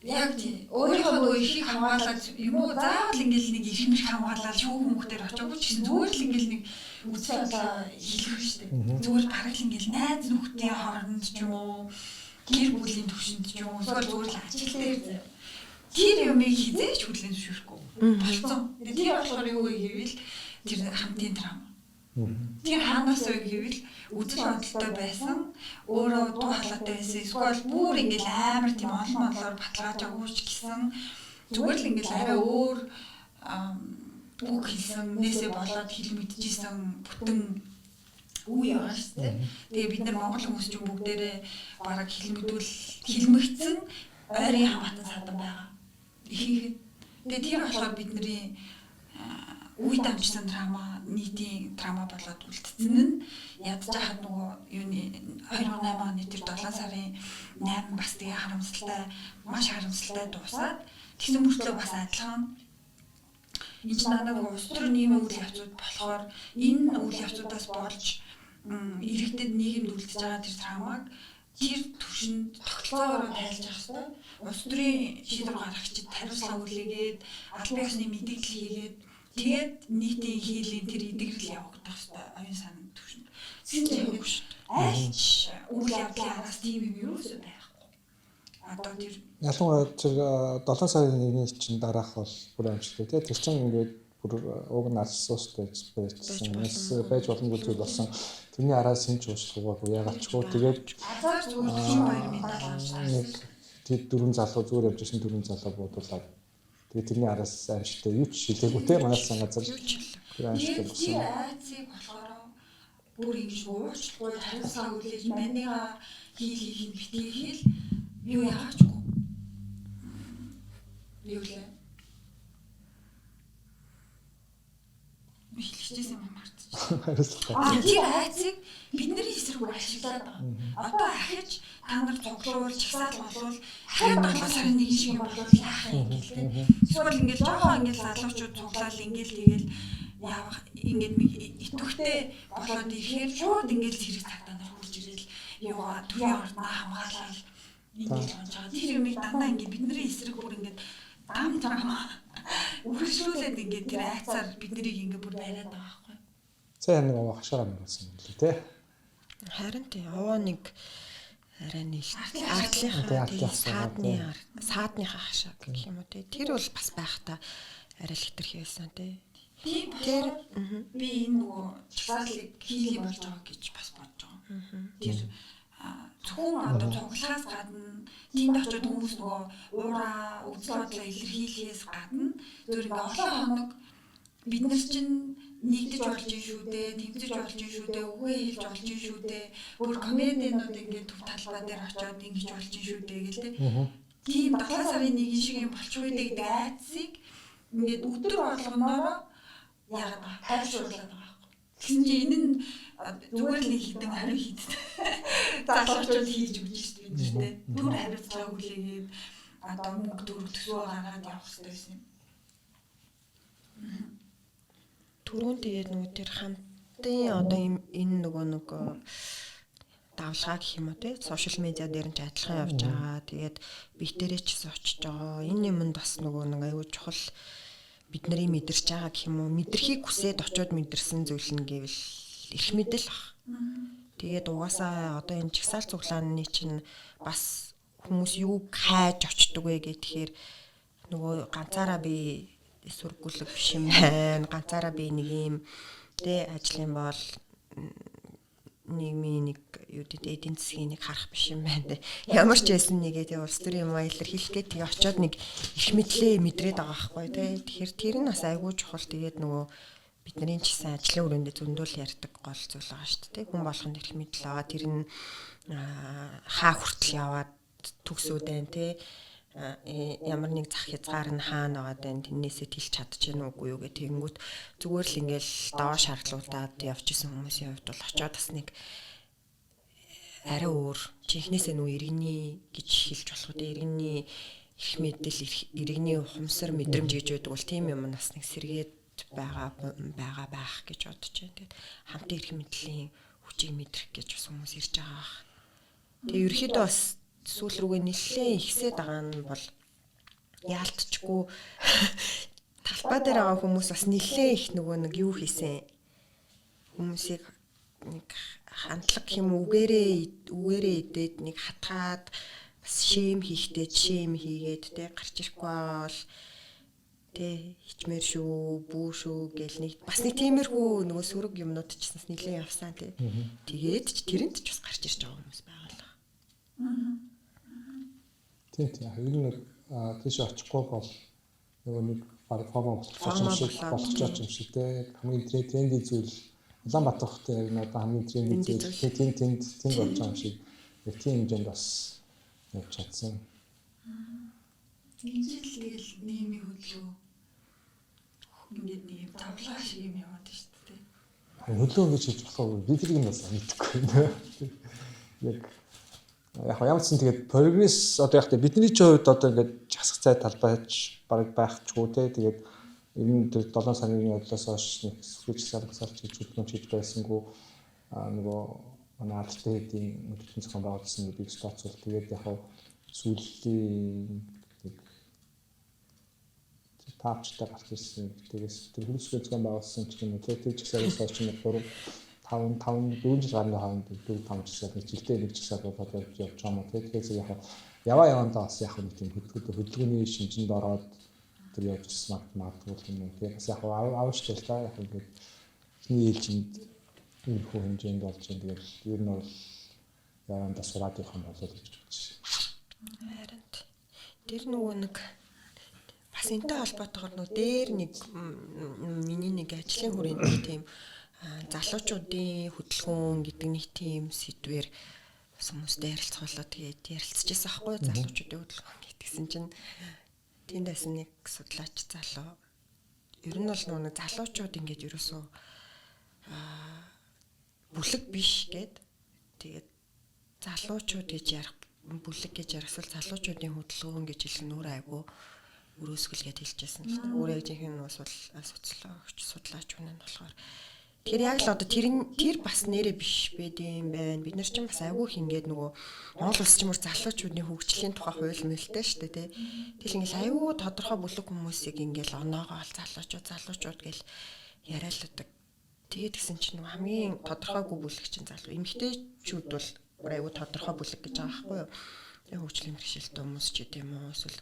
яг тийм өөрийнхөө нөгөө эрхийг хамгаалаад юм уу, заавал ингээл нэг эрх мэрх хамгаалаад шүүх хүмүүхтэр очоогүй ч гэсэн зүгээр л ингээл нэг үзэл бодлоо хэлэх шүү дээ. Зүгээр бараг л ингээл найз нөхдийн хооронд ч юм уу, гэр бүлийн төвшөнд ч юм уу, эсвэл зүгээр л ажил дээр тэр юмыг хизээч хүлээн зөвшөөрөхгүй болцсон. Тэр болохоор юу вэ гэвэл тэр хамтын драма. Тэр хаанаас вэ гэвэл үзэл бодолтой байсан, өөрөө дуу хоолойтой байсан, эсвэл бүр ингээл амар тийм олон монлоор баталгаажаагүй ч гэсэн зүгээр л ингээл арай өөр үг хэлсэн нээсээ болоод хэл мэдчихсэн бүтэн үе байгаа шүү дээ. Тэгээ бид нар монгол хүмүүс ч бүгдээрээ бараг хэл мэдвэл хэлмэгдсэн ойрын хамаатан садан байгаа. Ихэнх нь. Тэгээ тэр болохоор бидний үе дамжсан драма, нийтийн драма болоод үлдсэн нь ядж хахад нөгөө юуны 2008 оны тэр 7 сарын 8 бас тэгээ харамсалтай, маш харамсалтай дуусаад тэгсэн мөртлөө бас адилхан энэ ч надад нөгөө улс төр нийгмийн үйл явцуд болохоор энэ үйл явцудаас болж иргэдэд нийгэмд үлдэж байгаа тэр травмаг тэр түвшинд тогтолцоогоор тайлж явах хэрэгтэй. Улс төрийн шийдвэр гаргагчид хариуцлага хүлээгээд, албан ёсны мэдээлэл хийгээд, тэгээд нийтийн хийлийн тэр эдгэрэл явагдах хэрэгтэй оюун санааны түвшинд. Тэгсэн чинь ингэ айлч үйл явдлын араас тийм юм юусоо байхгүй. Одоо тэр ялангуяа тэр 7 сарын 1-ний чинь дараах бол бүр амжилттай тий. Тэр чинь ингээд бүр уг нь алсуустай байсан. Байж боломгүй зүйл болсон. Тэрний араас хинч уучлахгүйг ягаачгүй. Тэгээд азар зүгээр түвшин баяр медаль авч нэг тэр дөрвөн залуу зүгээр явж исэн дөрвөн залуу буудуулаад тэгээд тэрний араас амжилттай юу ч шилээгүй те, манай сан газар тэр амжилттай болсон. Тэр айцыг болохоор бүр ингэж уучлахгүй, хариуцлага хүлээж маныга хийл хийх нь битгий хэл юу ягаачгүй. Юу лээ? Хэлчихсэн юм мартчих. Хариуцлага. Тэр айцыг бидний эсрэг ашиглаад байгаа. Одоо ахиж та нар цуглуул, чагсаал болвол дахиад 7 сарын 1 шиг юм болвол яах юм гэлээ. Эсвэл ингээл жоохон ингээл залуучууд цуглаал ингээл тэгэл явах ингээд нэг идэвхтэй болоод ирэхээр шууд ингээл зэрэг цагтаа нар хурж ирэл юугаа төрийн ордноо хамгаалал ингээл унж байгаа. Тэр юмыг дандаа ингээд бидний эсрэг бүр ингээд дам драма үргэлжлүүлээд ингээд тэр айцаар биднийг ингээд бүр бариад байгаа байхгүй. За нэг овоо хашаараа мөрөсөн юм лээ те. Харин тий, овоо нэг арай нийлт. Артлынхаа саадны саадныхаа хашаа гэх юм уу те. Тэр бол бас байхдаа арай л хэтэрхий байсан те. Тэр би энэ нөгөө чагсаалыг хийлий болж байгаа гэж бас бодож байгаа. Тэр зөвхөн одоо цуглахаас гадна тэнд очиод хүмүүс нөгөө уураа үзэл бодлоо илэрхийлэхээс гадна зүгээр ингээ олон хоног бид нар чинь нэгдэж болж ин шүү дээ, тэмцэж болж ин шүү дээ, үгээ хэлж болж ин шүү дээ. Бүр комедианууд ингээ төв талбай дээр очиод ингэж болж ин шүү дээ гэл те. Тийм 7 сарын 1 шиг юм болчихгүй дээ гэдэг айдсыг ингээд өдөр болгоноороо яагаад байгаа тайвшруулад байгаа байхгүй. Тэгсэн чинь энэ нь зүгээр л нэг хідэн 20 хидэн залуучууд хийж өгч шүү дээ бид нартэй. Түр хариуцлага хүлээгээд одоо мөнгө төгрөг төсвөө гаргаад явах хэрэгтэй байсан юм. Түрүүн тэгээд нөгөө тэр хамтын одоо энэ нөгөө нэг давлгаа гэх юм уу те, сошиал медиа дээр нь ч адилхан явж байгаа. Тэгээд биетэрээ ч гэсэн очиж байгаа. Энэ юмд бас нөгөө нэг аюул чухал бидний мэдэрч байгаа гэх юм уу, мэдрэхийг хүсээд очиод мэдэрсэн зүйл нь гэвэл эрх мэдэл ах. Тэгээд угаасаа одоо энэ жагсаал цуглааны чинь бас хүмүүс юуг хайж очдөг вэ гэхээр нөгөө ганцаараа би сүргүлэг биш юм байна. Ганцаараа би нэг юм тэ ажлын бол нийгмийн нэг юу гэдэг эдийн засгийн нэг харах биш юм байна те. Ямар ч байсан нэгээ те улс төрийн юм илэрхийлэх гээд тэгээ очиод нэг их мэдлээ мэдрээд байгаа байхгүй те. Тэгэхээр тэр нь бас айгүй чухал. Тэгээд нөгөө бидний ч гэсэн ажлын өрөөндөө зөндөл ярьдаг гол зүйл байгаа шүү дээ. Хүн болгонд эрх мэдэл байгаа. Тэр нь хаа хүртэл яваад төгсөөд байна те. Ямар нэг зах хязгаар нь хаана байгаа даа тэрнээсээ тэлж чадчих гэнэ үгүй юу гэх тэгэнгүүт зүгээр л ингээл доош шаардлуудаад явж исэн хүмүүсийн хувьд бол очиод бас нэг арай өөр жинхнээсээ нүү иргэний гэж хэлж болох үү, иргэний их мэдэл, иргэний ухамсар мэдрэмж гэж байдаг бол тийм юм нас нэг сэргээд байгаа байгаа байх гэж бодож байна. Тэгээд хамтын эрх мэдлийн хүчийг мэдрэх гэж бас хүмүүс ирж байгаа бах. Тэгээ ерөөхдөө бас сүүл рүүгээ нэлээд ихсээд байгаа нь бол яалтчгүй талбай дээр байгаа хүмүүс бас нэлээд их нөгөө нэг юу хийсэн хүмүүсийг нэг хандлага юм үгээрээ үгээрээ идээд нэг хатгаад бас шэм хийхдээ шэм хийгээд те гарч ирэхгүй бол те хичмээр шүү бүү шүү гэл нэг бас нэг тиймэрхүү нөгөө сөрөг юмнууд ч гэсэн нэлээд явсан те. Тэгээд ч тэрэнд ч бас гарч ирж байгаа хүмүүс байгаа л. Тийм тийм. Ер нь нэг тийш очихгүй бол нөгөө нэг баг FOMO болох юм шиг болох юм шиг те. Хамгийн trendy зүйл Улаанбаатар хотын яг одоо хамгийн trendy зүйл тийм тэнд тэнд болж байгаа юм шиг яг тийм хэмжээнд бас явж чадсан. Энэ жил тэгэл нийгмийн хөдөлгөөн ингээд нэг юм тавлаа шиг юм яваад шүү дээ. Хөдөлгөөн гэж хэлж болохгүй. Би тэрийг нь бас мэдэхгүй. Яг яг ямар ч сан тэгээд прогресс одоо яг бидний ч хувьд одоо ингээд жасах цай талбайч бараг байхчгүй те. Тэгээд ер нь тэр 7 сарын явдлаас хойш нэг сүрж саргасалч гэж хөдөлгөөн хийж байсангүй нөгөө манай алдартай хэдийн хөдөлгөөн зохион байгуулсан гэдгийг тооцвол тэгээд яг сүүлийн нэг таавчтай гарч ирсэн. Тэгээс тэр хөрсгөө зохион байгуулсан ч юм уу тэр жагсаалаас хойш нэг 3 5 5 4 жил гарны хооронд 4 5 жагсаал нэг жилдээ нэг жагсаал болоод явж байгаа юм уу. Тэгэхээр яг яваа явандаа бас яг нэг тийм хөдөлгөөний шинжинд ороод тэр явж ирсэн магадгүй юм уу. Тэгэхээр бас яг аав шүү дээ та яг ингээд эхний ээлжинд иймэрхүү хэмжээнд болж байна. Тэгээд ер нь бол явандаа сураад явах юм болоо гэж бодож байна. Харин тэр нөгөө нэг бас энтэй холбоотойгоор нөгөө дээр нэг миний нэг ажлын хүрээнд нэг тийм залуучуудын хөдөлгөөн гэдэг нэг тийм сэдвэр бас хүмүүстэй ярилцгаалаа тэгээд ярилцчихсан аахгүй залуучуудын хөдөлгөөн гэдгсэн чинь тэндээс нэг судлаач залуу ер нь бол нөгөө залуучууд ингээд ерөөсөө бүлэг биш гэд тэгээд залуучууд гэж ярих бүлэг гэж ярих эсвэл залуучуудын хөдөлгөөн гэж хэлэх нь өөр айгу өрөөсгөл гэж хэлжсэн л та. Өөрөө яг жинхэнэ социологч судлаач хүн нь болохоор тэгэхээр яг л одоо тэр бас нэрээ биш байд юм байна. Бид нар ч бас айгүй их ингээд нөгөө Монгол улс ч юм уу залуучуудын хөгжлийн тухай хууль мэлтэй шүү дээ тий. Тэгэл ингээд айгүй тодорхой бүлэг хүмүүсийг ингээд оноогоол залуучууд залуучууд гэл яриалдаг. Тэгээд гисэн чинь нөгөө хамгийн тодорхойгүй бүлэг чинь залуу. Эмэгтэйчүүд бол айгүй тодорхой бүлэг гэж байгаа байхгүй юу? Тэгээ хөгжлийн бэрхшээлтэй хүмүүс ч гэдэм үү эсвэл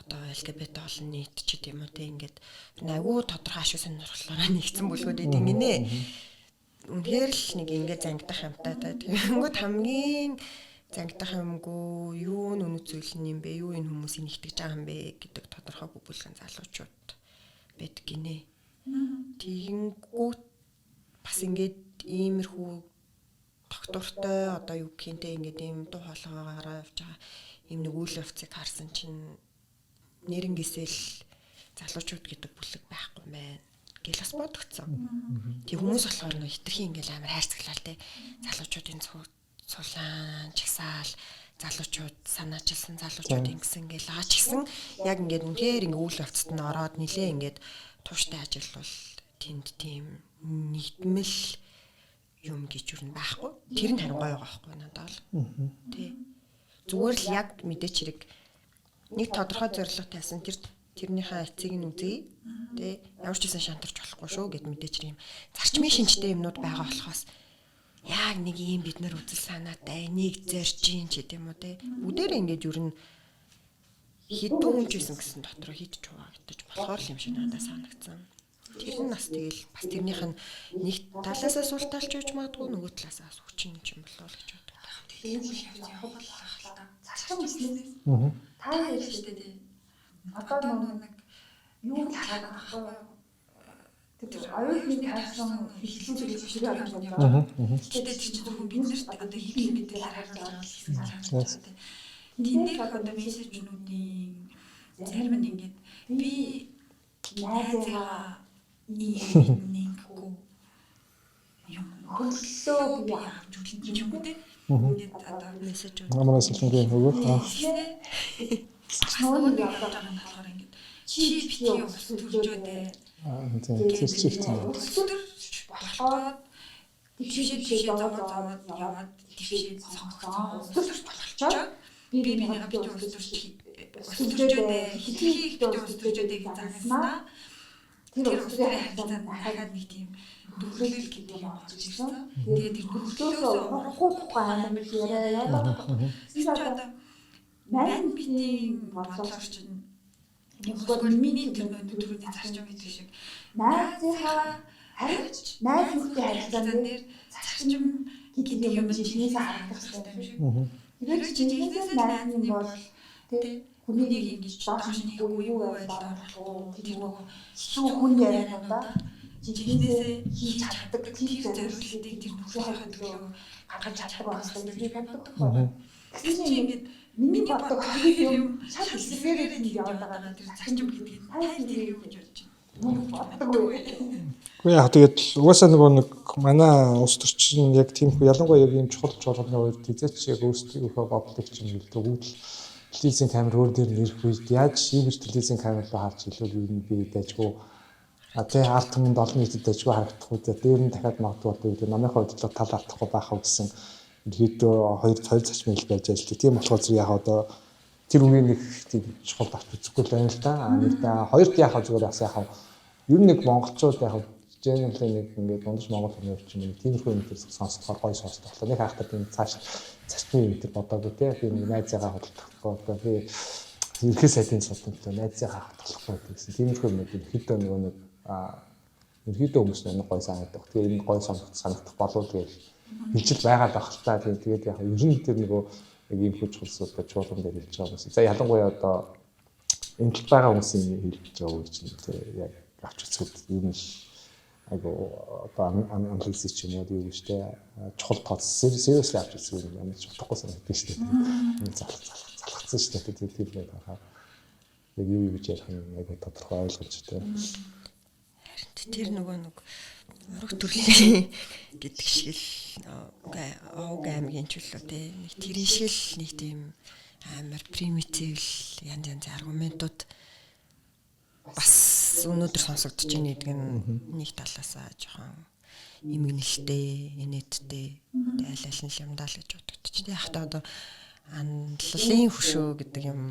одоо LGBT олон нийт ч гэдэм үү те ингээд айгүй тодорхой ашиг сонирхлоороо нэгдсэн бүлгүүд байдаг гинэ. Үнэхээр л нэг ингээд зангидах юмтай та. Тэгэнгүүт хамгийн зангидах юмгүй юу нь үнэт зүйл нь юм бэ? Юу энэ хүмүүсийг нэгтгэж байгаа юм бэ гэдэг тодорхойгүй бүлгэн залуучууд байдаг гинэ. Тэгэнгүүт бас ингээд иймэрхүү тогтвортой одоо юу гэх юм те ингээд ийм дуу хоолойгоороо явж байгаа ийм нэг үйл явцыг харсан чинь нэрнгээсэл залуучууд гэдэг бүлэг байхгүй мэн гэл бас бодогцсон. Тэг хүмүүс болохоор нөө хитрхи ингээл амар хайрцаглал те залуучуудын цулаан чагсаал залуучууд санаачилсан залуучууд ингэсэн гэл аа ч гэсэн яг ингээд үнэхээр ингээ үйл явцад нь ороод нилээ ингээд тууштай ажиллавал тэнд тийм нэгдмэл юм гэж юу н байхгүй. Тэр нь харин гоё байгаа байхгүй надад бол. Тий. Зүгээр л яг мэдээч хэрэг нэг тодорхой зорилго тавьсан тэр Тэрнийхээ эцэг нь үзье. Тэ ямар ч гэсэн шантарч болохгүй шүү гэд мэдээч юм зарчмын шинжтэй юмнууд байгаа болохоос яг нэг ийм бид нар үзэл санаатай нэг зорж ийн ч гэдэм үү те. Бүгдээрээ ингээд ер нь хэдэн хүн ч байсан гэсэн дотроо хит ч хуваагдаж болохоор л юм шиг надад санагдсан. Тэр нь бас тэгэл бас тэрнийх нь нэг талаасаа сул талч байж магадгүй, нөгөө талаасаа бас хүчин юм болоо л гэж боддог. Тийм л явж явах л ах л та. Зарчим гэснээс та Та хоёр шүү дээ тий. одоо Одоо нөгөө нэг юу юу л хараад хараад байгаа байхгүй юу? Тэр оюутны тавьсан хэлцүүлэг гэж бишрээ болж байгаа. Гэтэ тэр чинь зөвхөн биднэрт одоо хэвлэл мэдээлэл харуулж байгаа л хэсэг харагдаж байгаа тий. Тэн дээрх одоо мессежнүүдийн зарим нь ингээд би найзыгаа ийм нэггүй юм Хөллөө би би авч үлэн ч юм уу тий. Ингээд одоо Мессеж Намраас салангийн өгөх. бас нөгөө нэг явж байгаа нь болохоор ингээд чи битгий ус төржөө дээ. Тийм. Тэр чинь тийм. Ус төрж болоход Тэгшээ тэгшээ тэгшээ тэгшээ зовоод зовоод зовоод зовоод яваад яваад тэгшээ тэгшээ сонгоцсон. сонгоцсон. Ус төрж болчоод Би бинийгаа битгий ус төрж ус төржөө дээ. Хитрхи их битгий ус төржөө дээ гэж загнаснаа. Тэр Тэр ус ус төрийн төрийн харилцаанд харилцаанд дахиад нэг тийм дөхрөл гэдэг юм орж ирсэн. Тэгээд Тэгээд тэр хөллөөсөө хөллөөсөө урахгүй тухай амар их яриа яваад байгаа. Тэр чи одоо мань битийн бодлоор чинь эсвэл миний тэр нөө төрөний зарчим гэдэг шиг Найзынхаа харьж найз нөхдөд харилцаан дээр зарчим гэдэг гэдэг юм юм жинхнээсээ жинхнээсээ харагдах харагдах хэрэгтэй хэрэгтэй юм шиг. юм шиг. Хэрвээ Хэрвээ чи жинхнээсээ жинхнээсээ найз найз нь нь бол бол тий тий хүнийг хүнийг ингэж ингэж доош доош нэхгүй нэхгүй юу юу байлаа байлаа болохгүй тэр тэр нөгөө нөгөө хэцүү хүн яриануудаа жинхнээсээ жинхнээсээ хийж чаддаг тэр зориултыг тэр нөхрийнхээ төлөө гаргаж чаддаг байх хэрэгтэй гэж би боддог. Тэр Тэгсэн чинь чинь ингээд миний миний боддог боддог хоёр юм юм шал шал эсрэгээрээ эсрэгээрээ тийм тийм яваад яваад байгаа. байгаа тэр зарчим гэдгийг Та та тэр тэр юу гэж бодож байна? юу боддоггүй. Үгүй яг тэгээд угаасаа нөгөө нэг манай улс төрчин яг тийм хүү ялангуяа яг ийм чухал чуулганы үед хизээч яг өөрсдийнхөө бодлыг чинь хэлдэг. Бүгд л телевизийн камер өөр дээр нэрх үед яаж юу гэж телевизийн камер руу харж хэлвэл юу нь би дайжгүй А тий ард түмэнд олон нийтэд дайжгүй харагдах үү. Дээр нь дахиад магадгүй одоо юу гэдэг намынхаа удирдлага тал алдахгүй байх уу гэсэн ерөөдөө хоёр хоёр зарчмын хэл байж ажилладаг. Тийм болохоор зэрэг яг одоо тэр үеийн нэг тийм чухал авч үзэхгүй л байна л да. А нэг та хоёрт яг зүгээр бас яг ер нь нэг монголчууд яг generally нэг ингээд дундаж монгол хүний хувьд ч юм уу тиймэрхүү юм төр сонсдохоор гоё сонсдох. Нэг хайхтар тийм цааш зарчмын юм төр бодоогүй те. Би нэг найзаагаа хөдөлгөхгүй одоо би ерхий сайдын суудтай найзаагаа хөдөлгөхгүй гэсэн тиймэрхүү юм ерөөдөө нөгөө нэг ерөөдөө хүмүүс нэг гоё санагдах. Тэгээ энэ гоё санагдах болов гэж хэлжил байгаа л ах л та. Тийм тэгээд яг ер нь тэр нөгөө яг ийм хүч хурсуудаа чуулган дээр хэлж байгаа хүмүүс. За ялангуяа одоо энэ талд байгаа хүмүүсийн хэлж байгаа үг чинь тий яг авч үзэхэд ер нь айгу одоо анализ ч юм уу юу гэж те чухал тооц seriously авч үзэх юм ямар ч утгагүй санагддаг шүү дээ. Залах залах залхацсан шүү дээ. Тэр тэр нэг харахаар яг юу юу гэж ярих юм айгу тодорхой ойлгомжтой. Харин тэр нөгөө нэг ураг төрлийн гэдэг шиг л овг аймгийн чөлөө те нэг тэрэн шиг л нэг тийм амар примитив янз янзын аргументууд бас өнөөдөр сонсогдож байна гэдэг нь нэг талаасаа жоохон эмгэнэлтэй, инээдтэй айл аль нь юм даа л гэж бодогдчих. Яг та одоо анлалын хөшөө гэдэг юм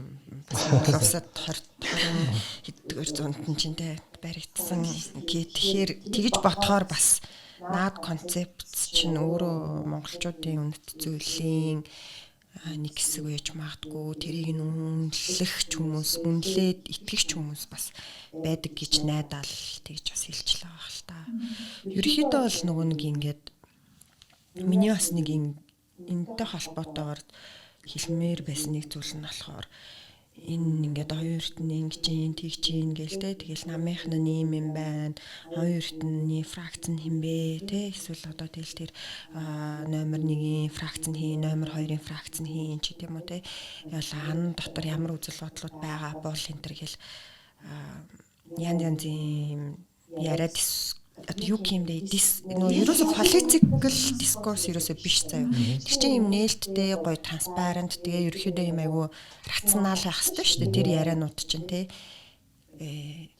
бас Монгол улсад 20 20 хэддүгээр зуунд нь чинь те баригдсан. Тэгэхээр тэгж бодохоор бас наад концепт чинь өөрөө монголчуудын үнэт зүйлийн нэг хэсэг байж магадгүй, тэрийг нь үнэлэх ч хүмүүс, үнэлээд итгэх ч хүмүүс бас байдаг гэж найдаал тэгж бас хэлж л байгаа хэл та. Ерөнхийдөө бол нөгөө нэг ингээд миний бас нэг энэтэй холбоотойгоор хэлмээр байсан нэг зүйл нь болохоор энэ ингээд оюун эрдэнэ ингэж юм тэгж юм гээл те тэгэл намынх нь ийм юм байна, оюун эрдэнэний фракц нь хин бэ те, эсвэл одоо тэгэл тэр номер 1-ийн фракц нь хин, номер 2-ын фракц нь хин ч гэдэм үү те, ял ан дотор ямар үзэл бодлууд байгаа бол энэ төр гэл янз янзын юм яриад одоо юу гэмдэ дис нөө ерөөсө political discourse ерөөсө биш заяа. Тэр чинь юм нээлттэй гоё transparent тэгээ ерөөхдөө юм айгу рационал байх хэрэгтэй шүү дээ. Тэр ярианууд чинь те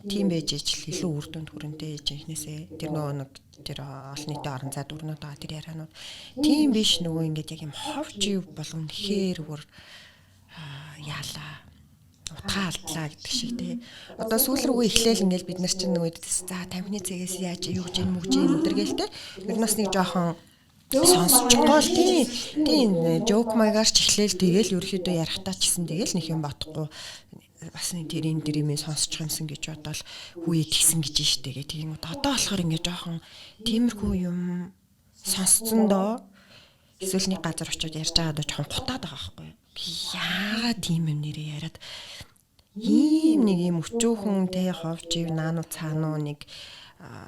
тийм байж ижил илүү үр дүнд хүрэнтэй жинхнээсээ тэр нөгөө нэг тэр олон нийтийн орон зай дүрнүүд байгаа тэр ярианууд тийм биш нөгөө ингээд яг юм ховж ив бол үнэхээр бүр яалаа. Утгаа алдлаа гэдэг шиг тий. Одоо сүүл рүүгээ эхлээл ингээл бид нар чинь нөгөө за тамхины цэгээс яаж юу гэж юм мүгж юм өдр гээл те. Ер нь бас нэг жоохон сонсчихгоо л тий. Тийм жоок маягаар ч эхлээл тэгэл ерөөхдөө ярихтаа ч гэсэн тэгэл нэг юм бодохгүй бас нэг тэр энэ дэр юм сонсчих юмсан гэж бодоол хүүе тэгсэн гэж штэ гэ. Тийм одоо болохоор ингээ жоохон тиймэрхүү юм сонсцсон доо эсвэл нэг газар очиод ярьж байгаад жоохон гутаад байгаа байхгүй юу? Яагаад тийм юм нэрээ яриад ийм нэг юм өчүүхэн те ховж ив наануу цаануу нэг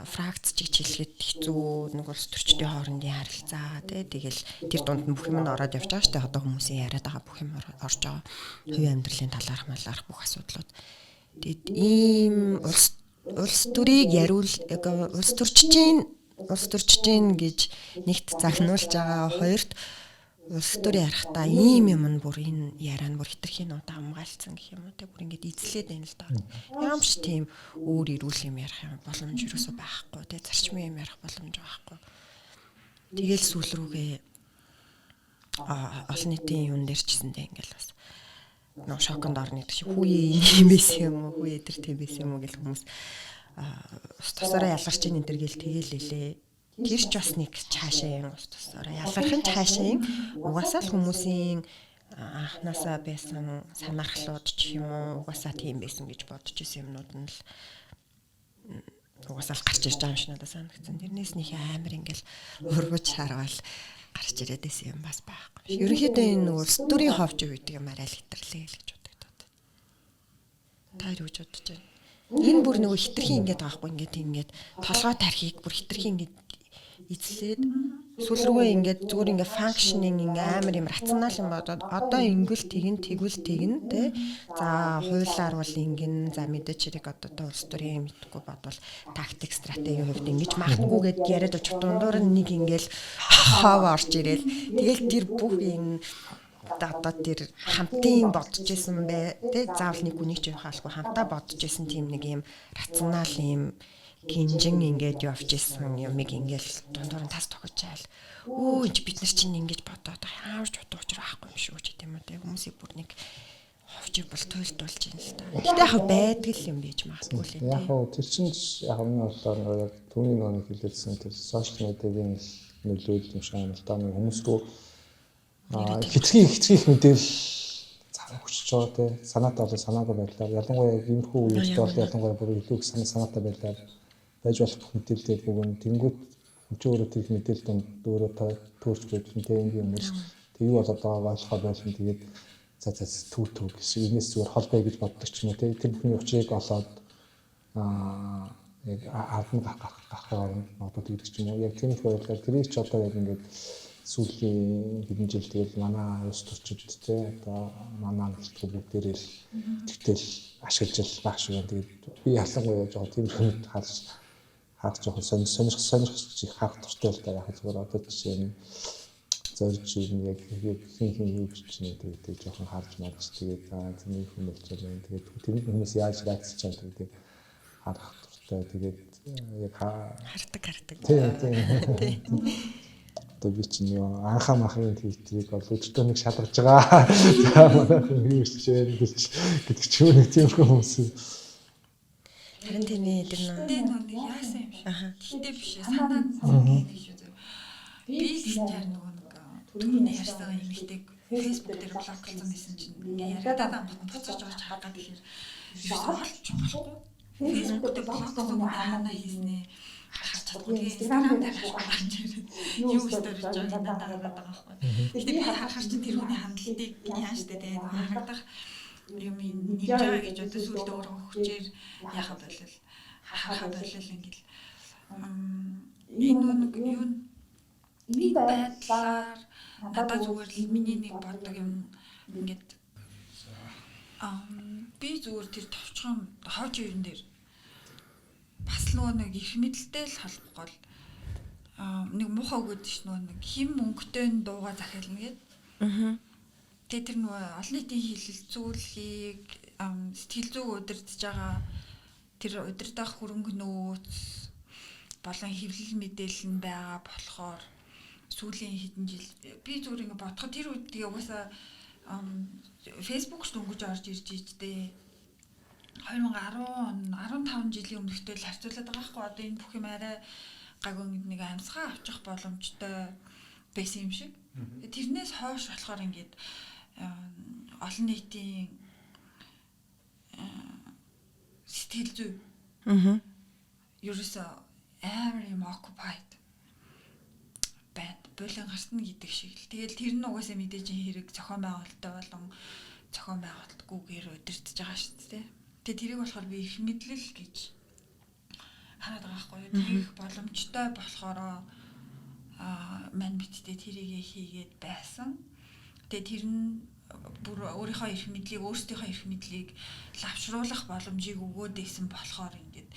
фракц чиг хэлэхэд хэцүү нэг улс төрчдийн хоорондын харилцаа те тэгэл тэр дунд нь бүх юм нь ороод явж байгаа штэ одоо хүмүүсийн яриад байгаа бүх юм орж байгаа хувийн амьдралын талаарх малаарх бүх асуудлууд. Тэгэд ийм улс төрийг яриул улс төрчжин гэж нэгт загнуулж байгаа, хоёрт улс төр ярихдаа ийм юм нь бүр энэ яриа нь бүр хитрхийн удаа хамгаалцсан гэх юм уу те бүр ингээд эзлээд байна л да. Ямар ч тийм өөр эрүүл юм ярих юм боломж юусоо байхгүй те зарчмын юм ярих боломж байхгүй. Тэгэл сүүл рүүгээ олон нийтийн юун дээр ч гэсэндээ ингээл бас нөө шоконд орно гэдэг шиг хүүе юм байсан юм уу хүүе тэр тийм байсан юм уу гэл хүмүүс ус тусаараа ялгарч ийн энэ төр гэл тэгэл лээ. Тэр ч бас нэг цаашаа юм ус тусаараа ялгарх нь цаашаа юм. Угаасаа л хүмүүсийн анханасаа байсан санаархлууд ч юм уу угаасаа тийм байсан гэж бодож исэн юмнууд нь л угаасаа л гарч ирж байгаа юм шиг надад санагдсан. Тэрнээс нэг амар ингээл урвж харвал гарч ирээд байсан юм бас байхгүй. Ерөнхийдөө энэ улс төрийн ховж гэдэг юм арай л хитрлээ л гэж бодогдоод. Та юу гэж бодож байна? Энэ бүр нөгөө хитрхи ингээд байгаа хгүй ингээд ингээд толгой тархийг бүр хитрхи ингээд эзлээд сүүл рүүгээ ингээд зүгээр ингээд functioning ингээ амар юм рационал юм бодоод одоо ингэл тэгин тэгвэл тэгин те за хуулиар бол ингэн за мэдээч хэрэг одоо улс төрийн мэдхгүй бодвол тактик стратегийн хувьд ингэж магадгүй гэд яриад очих дундуур нь нэг ингээл хов орж ирээл тэгэл тэр бүх энэ одоо тэр хамтын бодож исэн бай тэ заавал нэг хүнийг ч явахалгүй хамтаа бодож исэн тийм нэг юм рационал юм гинжин ингээд явж исэн юмыг ингээл дундуур нь тас тохиж айл. Өө энэ бид нар чинь ингэж бодоод байгаа. Ямар ч утга учир байхгүй юм шүү ч гэдэм үү те. Хүмүүсийг бүр нэг ховж бол туйлдуулж юм л та. Гэтэ яг байдаг л юм байж магадгүй л те. Яг хөө тэр чинь яг энэ болохоор нөгөө яг түүний нөгөө нэг хэлсэн тэр сошиал медиагийн нөлөөлөл юм шиг юм л да. Нэг хүмүүс рүү хитрхи их мэдээлэл хүчж байгаа те. Санаатай болон санаагүй байдлаар ялангуяа иймэрхүү үед бол ялангуяа бүр илүү их санаатай байдлаар байж болох бүх мэдээлэлийг өгөн тэнгүүт хүн чинь өөрөө тэр их мэдээлэл донд өөрөө төөрч байдал нь те ингийн хүмүүс тэг юу болоод байгааг ойлгохоо байлна тэгээд за за төв төв гэсэн энэс зүгээр хол бай гэж боддог ч юм уу те тэр бүхний учрыг олоод яг ард нь гарахаар магадгүй тэгдэг ч юм уу яг тиймэрхүү байдлаар тэрийг ч одоо яг ингээд сүүлийн хэдэн жил тэгэл манай улс төрчид те одоо манай нэлтгүү бүгдээрээ л тэгтэл ашиглаж л байх шиг байна. Тэгээд би ялангуяа жоо тиймэрхүү харж харах жоохон сонирхож их харах дуртай л да. Яг зүгээр одоо жишээ нь зорж юм яг хин хин юу гэж чинь тэгээд жоохон харж марж тэгээд зэний хүн болж байна. Тэгээд тэр хүмүүс яаж реакц чад гэдэг харах дуртай. Тэгээд яг хардаг. Тийм. Одоо би чинь юу анхаа махын твиттерийг бол өдөртөө нэг шалгаж байгаа. За манайхан юу гэж гэж гэдэг ч юм нэг тиймэрхүү хүмүүс. Харин тийм ээ тэр нэг яасан юм шиг. Гэхдээ биш санаа нь гэж үү. Би л тэр нөгөө нэг түрүүний ярьсан эмэгтэйг Facebook дээр блоклсон байсан чинь ингээ яриадаа амт буцаж орж хараад тэгэхээр ерөөсөө олж болохгүй. Facebook дээр блоклсон хүн хаана хийснээ харж чадахгүй. Instagram дээр харж ирээд юу стори хийж байгааг надад хараад байгаа байхгүй. Гэтэ би харахаар чинь тэр хүний хандлтыг яан штэ тэгээ харагдах юм нэмж байгаа гэж одоо сүүлдээ өөрөө хүчээр яхад болол харахад болол ингээл энэ нэг юу энэ байдлаар надад зүгээр л миний нэг боддог юм ингээд би зүгээр тэр товчхон ховж юун дээр бас нөгөө нэг их мэдлэлтэй л холбох гол нэг муухай үг гэдэг чинь нөгөө нэг хим мөнгөтэй нь дууга захиална гэдэг. Аа. Тэгээ тэр нөгөө олон нийтийн хилэлцүүлгийг сэтгэл зүйг удирдах байгаа тэр удирдах хөрөнгө нөөц болон хэвлэл мэдээлэл нь байгаа болохоор сүүлийн хэдэн жил би зүгээр ингэ бодоход тэр үед тэгээ угаасаа Facebook ч дөнгөж орж ирж иждээ. 2010 он 15 жилийн өмнөхтэй л харьцуулаад байгаа хгүй. Одоо энэ бүх юм арай гайгүй нэг амьсгаа авчих боломжтой байсан юм шиг. Тэрнээс хойш болохоор ингээд олон нийтийн сэтгэл зүй. Аа. Ерөөсөө амар юм occupied байна. Булин гартна гэдэг шиг л. Тэгэл тэр нь угаасаа мэдээж хэрэг зохион байгуулалттай болон зохион байгуулалтгүйгээр удирдах байгаа шүү дээ. Тэгээ тэрийг болохоор би их мэдлэл гэж хараад байгаа байхгүй юу. Тэгэх боломжтой болохоор мань битдээ тэрийгэ хийгээд байсан. Тэгээ тэр нь бүр өөрийнхөө эрх мэдлийг өөрсдийнхөө эрх мэдлийг лавшруулах боломжийг өгөөд исэн болохоор ингээд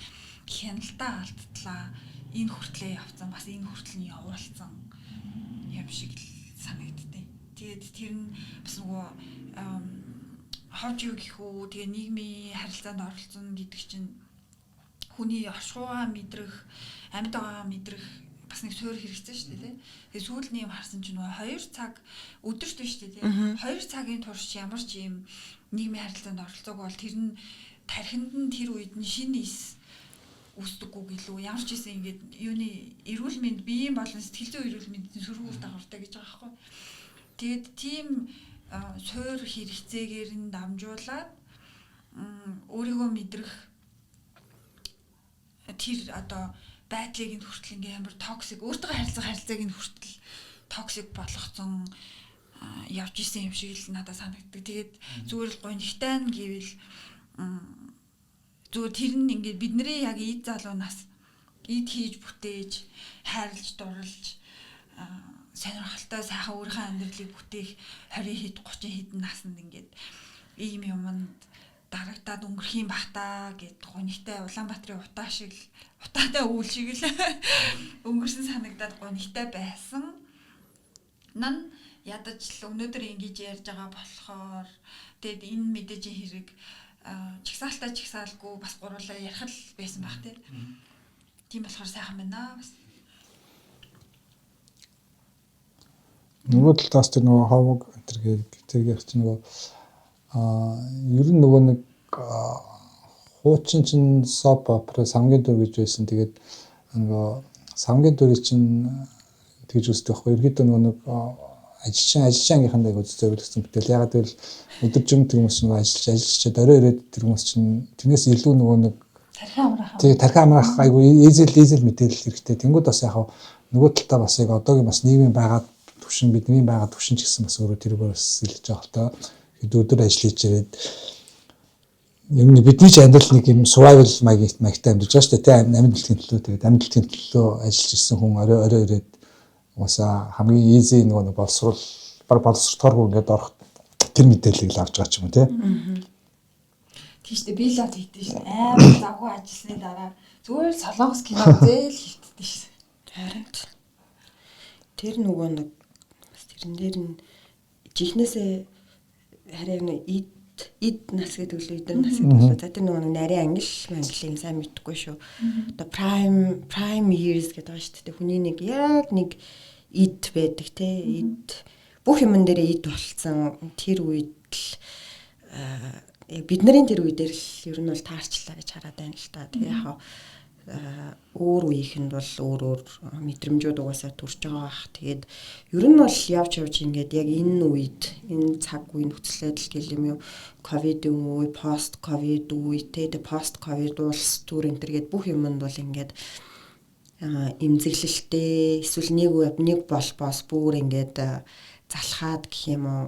хяналтаа алдтлаа. Энэ хүртлээ явцсан, бас энэ хүртэл нь явуулсан юм шиг л санагдтыг. Тэгээд тэр нь бас нөгөө ховж юу гэх үү, тэгээ нийгмийн харилцаанд оролцсон гэдэг чинь хүний оршихуйгаа мэдрэх, амьд байгаагаа мэдрэх бас нэг суурь хэрэгцээ шүү дээ, тий. Тэгээ сүүл нь юм харсан чинь нөгөө 2 цаг өдөрт биш үү, тий. 2 цагийн турш ямар ч юм нийгмийн харилцаанд оролцоогүй бол тэр нь тархинд нь тэр үед нь шинэ эс үүсдэггүй гэлүү. Ямар ч байсан ингээд юуны эрүүл мэнд, биеийн болон сэтгэл зүйн эрүүл мэндийн сөрөг үр дагавартай гэж байгаа байхгүй. Тэгээд тийм суур хэрэгцээгээр нь дамжуулаад өөрийгөө мэдрэх тэр одоо байдлыг нь хүртэл ингээ амар toxic, өөртөө харилцах харилцааг нь хүртэл toxic болгоцсон явж исэн юм шиг л надад санагддаг. Тэгээд зүгээр л гонигтай нь гэвэл зүгээр тэр нь ингээ бидний яг ид залуу нас ид хийж бүтээж, хайрлаж, дурлж, сонирхолтой сайхан өөрийнхөө амьдралыг бүтээх 20 хэд 30 хэдэн наснд ингээд ийм юмд дарагдаад өнгөрөх юм бах та гэд гонигтай Улаанбаатарын утаа шиг л утаатай үйл шиг л өнгөрсөн санагдаад гонигтай байсан. Нан ядаж л өнөөдөр ингэж ярьж байгаа болохоор тэгээд энэ мэдээжийн хэрэг чагсаалтаа чагсаалгүй бас гурлаа ярих л байсан баг тий. Тийм болохоор сайхан байна бас. Нөгөө талаас тэр нөгөө ховог тэргээр чинь нөгөө ер нь нөгөө нэг хуучин чинь soap opera самгийн дүр гэж байсан. Тэгээд нөгөө самгийн дүрийг чинь тэгж үздэг байхгүй. Ерөнхийдөө нөгөө нэг ажилчин ажилчаангийнханд айгуу зориулсан бүтээл. Ягаад гэвэл өдөржин тэр хүмүүс нөгөө ажиллаж ажиллаж орой ирээд тэр хүмүүс чинь тэрнээс илүү нөгөө нэг тархи амраах. Тий, тархи амраах айгуу easy мэдээлэл хэрэгтэй. Тэнгүүд бас яг нөгөө талдаа бас яг одоогийн бас нийгмийн байгаа түвшин, бидний байгаа түвшин ч гэсэн бас өөрөө тэргээр бас илж байгаа л та. Хэд өдөр ажил хийж ирээд юм бидний ч амьдрал нэг юм survival маягтай амьдарч байгаа шүү дээ. Тэ амьдралын төлөө тэгээд амьдралын төлөө ажиллаж ирсэн хүн орой ирээд угаасаа хамгийн easy нөгөө нэг боловсрол баг боловсрохооргүй ингээд орох тэр мэдээллийг л авч байгаа ч юм уу тий. Тийм шүү дээ. Би л тэгдэж шүү дээ. Амар завгүй ажилласны дараа зүгээр солонгос кино үзээл хөвтдөө шүү. Харин тэр нөгөө нэг бас тэрэн дээр нь жихнээсээ харин нэг эд нас гэдэг лөө эдэр нас гэдэг лөө. За тэр нөгөө нэг нарийн англи англиг сайн мэдэхгүй шүү. Одоо prime years гэдэг байгаа шүү дээ. Хүний нэг яг нэг эд байдаг те. Эд бүх юмн дээр эд болцсон тэр үед л яг бидний тэр үе дээр л ер нь бол таарчлаа гэж хараад байна л та. Тэгээ яг өөр үеийнхэнд бол өөр өөр мэдрэмжүүд угаасаа төрж байгаа бах. Тэгээд ер нь бол явж явж ингээд яг энэ үед энэ цаг үе нөхцөл байдал гэх юм юу ковидын үе, пост ковид үе, тэгээд пост ковид улс төр энэ төр гээд бүх юмд бол ингээд эмзэглэлтэй эсвэл нэг нэг болбоос бүр ингээд залхаад гэх юм уу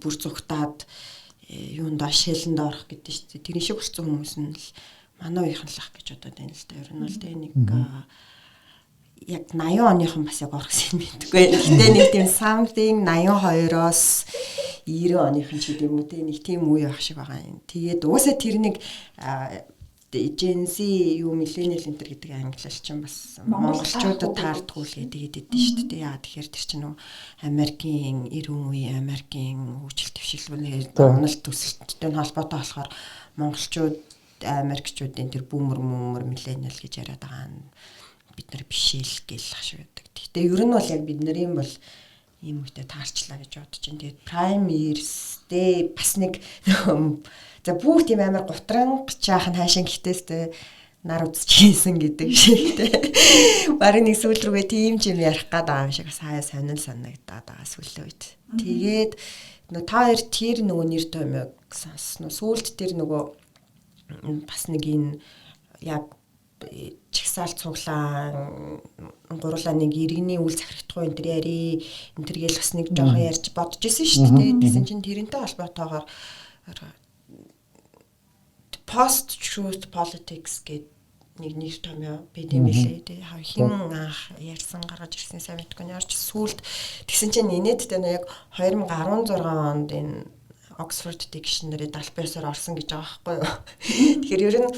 бүр зүгтаад юунд шэлэнд орох гэдэг шүү дээ. Тэр шиг болсон хүмүүс нь л манай үеийнхэн л ах гэж бодоод байна л да. Ер нь бол тэ нэг яг 80 оныхон бас яг орох юм мэдгүй. Гэтэ нэг тийм something 82-оос 90 оныхон ч гэдэг юм уу тэ нэг тийм үе байх шиг байгаа юм. Тэгээд угаасаа тэр нэг Gen Z юу millennial энэ төр гэдэг ангилал чинь бас монголчуудад таардгүй л гэдэг идэв шүү дээ. Яа тэгэхээр тэр чинь нөө Америкийн 90 үе Америкийн хөгжил дэвшил уналт төсөлттэй холбоотой болохоор монголчууд Америкчуудын тэр бүүмэр мүүмэр millennial гэж яриад байгаа нь бид нар биш л гэл ах шиг байдаг. Гэхдээ ер нь бол яг бидний бол Ийм үедээ таарчлаа гэж бодож байна. Тэгээд prime years-дээ бас нэг за бүр тийм амар гутранг чаахан хаашаа гэхдээ нар үзчихсэн гэдэг шиг те. Бараг нэг сүүл рүүгээ тийм ч юм ярих гад байгаа юм шиг бас хаяа сонин санагдаад байгаа сүүлийн үед. Тэгээд нөө та хоёр тэр нөгөө нэр томьёог сонссон уу? Сүүлд тэр нөгөө бас нэг энэ яг чагсаал цуглаан гурлаа нэг иргэний үйл захирагдахгүй энэ төр яри энэ төр гээл бас нэг жоохон ярьж бодож исэн шүү дээ. Тэгсэн чинь тэрнтэй холбоотойгоор post truth politics гэдэг нэг нэр томьёо бид юм билээ. Тэгээ хэн анх ярьсан гаргаж ирсэн сайн мэдгүй нэрч сүулт тэгсэн чинь инээдтэй нөө яг 2016 онд энэ Oxford Dictionary 79-оор орсон гэж байгаа байхгүй юу. Тэгэхээр ер нь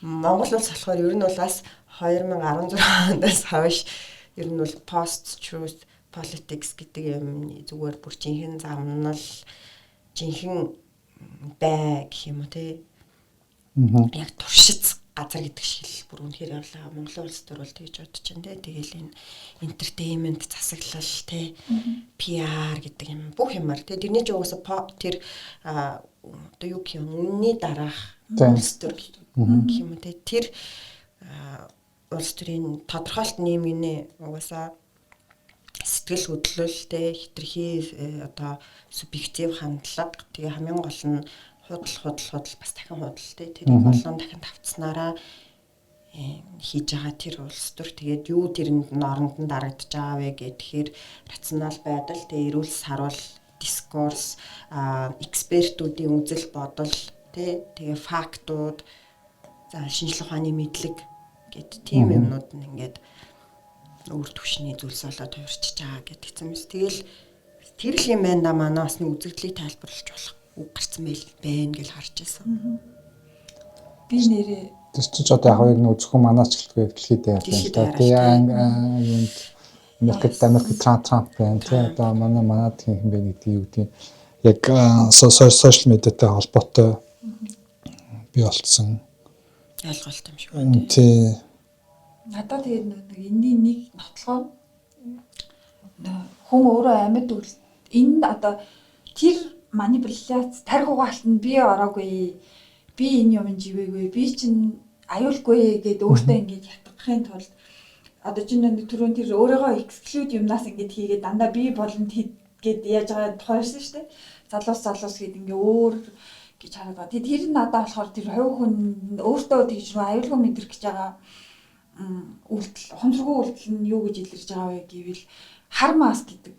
Монгол улс болохоор ер нь бол бас 2016 оноос хойш ер нь бол post truth politics гэдэг юм зүгээр бүр жинхэнэ замнал, жинхэнэ бай гэх юм уу те. Яг туршиц газар гэдэг шиг л бүр үнэхээр явлаа. Монголын улс төр бол тэгж бодож байна те. Тэгэл энэ entertainment засаглал те, PR гэдэг юм бүх юмар те. Тэрний ч угаасаа тэр одоо юу гэх юм, үнний дараах улс төр гэх юм уу те. Тэр улс төрийн тодорхойлт нэм гинэ угаасаа сэтгэл хөдлөл те, хитрхи одоо субъектив хандлага, тэгээ хамгийн гол нь худал, худал, худал, бас дахин худал те, тэрийг олон дахин тавцсанараа хийж байгаа тэр улс төр. Тэгээд юу тэрэнд оронд нь дарагдаж байгаа вэ гэхээр рационал байдал те, эрүүл саруул дискурс, экспертүүдийн үзэл бодол те, тэгээ фактууд, за шинжлэх ухааны мэдлэг гэд тийм юмнууд нь ингээд өөр түвшний зүйлс болоод хувирчиж байгаа гэдгийгсэн мэт. Тэгэл тэр л юм байна да, манай бас нэг үзэгдлийг тайлбарлаж болох үг гарцсан байл байна гэж харж байсан. Би нэрээ Тэр чинь ч одоо яг нэг зөвхөн манаач гэлтгүй дэлхийд ярьж байна л да. Тэгээ юунд Америкт Трамп байна тий, одоо манад хин бэ гэдгийг юу гэдгийг яг сошиал медиатай холбоотой би болцсон ойлголт юм шиг байна. Тий. Надад тэгээд нэг энэний нэг нотлогоо хүн өөрөө амьд үл энэ одоо тэр манипуляц тарих угаалтанд би ороогүй, би энэ юм живээгүй, би чинь аюулгүй гэд өөртөө ингэж ятгахын тулд одоо чинь нэг түрүүн тэр өөрийгөө exclude юмнаас ингэж хийгээд дандаа би болон тэд гэд яаж байгаа тухай ярьсан шүү дээ. Залуус залуус гэд ингээ өөр гэж хараад байгаа. Тэр нь надад болохоор тэр хувь хүн өөртөө тэгж нөө аюулгүй мэдрэх гэж байгаа үйлдэл, ухамсаргүй үйлдэл нь юу гэж илэрч байгаа вэ гэвэл хар мас гэдэг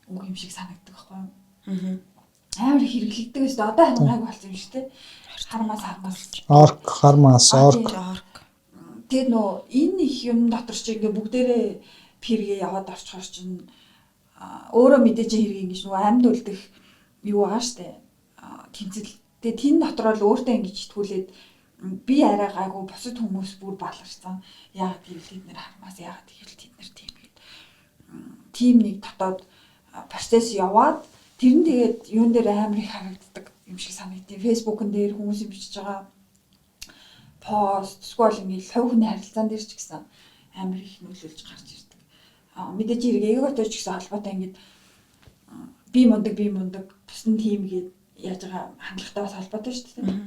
үг юм шиг санагддаг байхгүй юу? Аа. Амар хэрэглэгдэг шүү дээ. Одоо харин гайг болсон юм шүү дээ. Хар мас, хар мас. Орк, хар мас, орк. Тэгээд нөө энэ их юм дотор чи ингээ бүгдээрээ пэргээ яваад орчхоор чинь өөрөө мэдээж хэрэг ингэж нөгөө амьд үлдэх юу байгаа штэ. Тэмцэл. Тэгээд тэн дотор л өөртөө ингэж итгүүлээд би арай гайгүй, бусад хүмүүс бүр баларсан. Яагаад гэвэл тэд нэр хармаас, яагаад гэвэл тэд нэр тийм гээд тийм нэг дотоод процесс яваад тэр нь тэгээд юун дээр амар их харагддаг юм шиг санагдیں۔ Facebook-н дээр хүмүүсийн бичиж байгаа пост, эсвэл ингээд хувь хүний харилцаан дээр ч гэсэн амар их нөлөөлж гарч ирдэг. Мэдээж хэрэг эготой ч гэсэн холбоотой ингээд би мундаг, би мундаг, бус нь тийм гээд яаж байгаа хандлагатай бас холбоотой шүү дээ.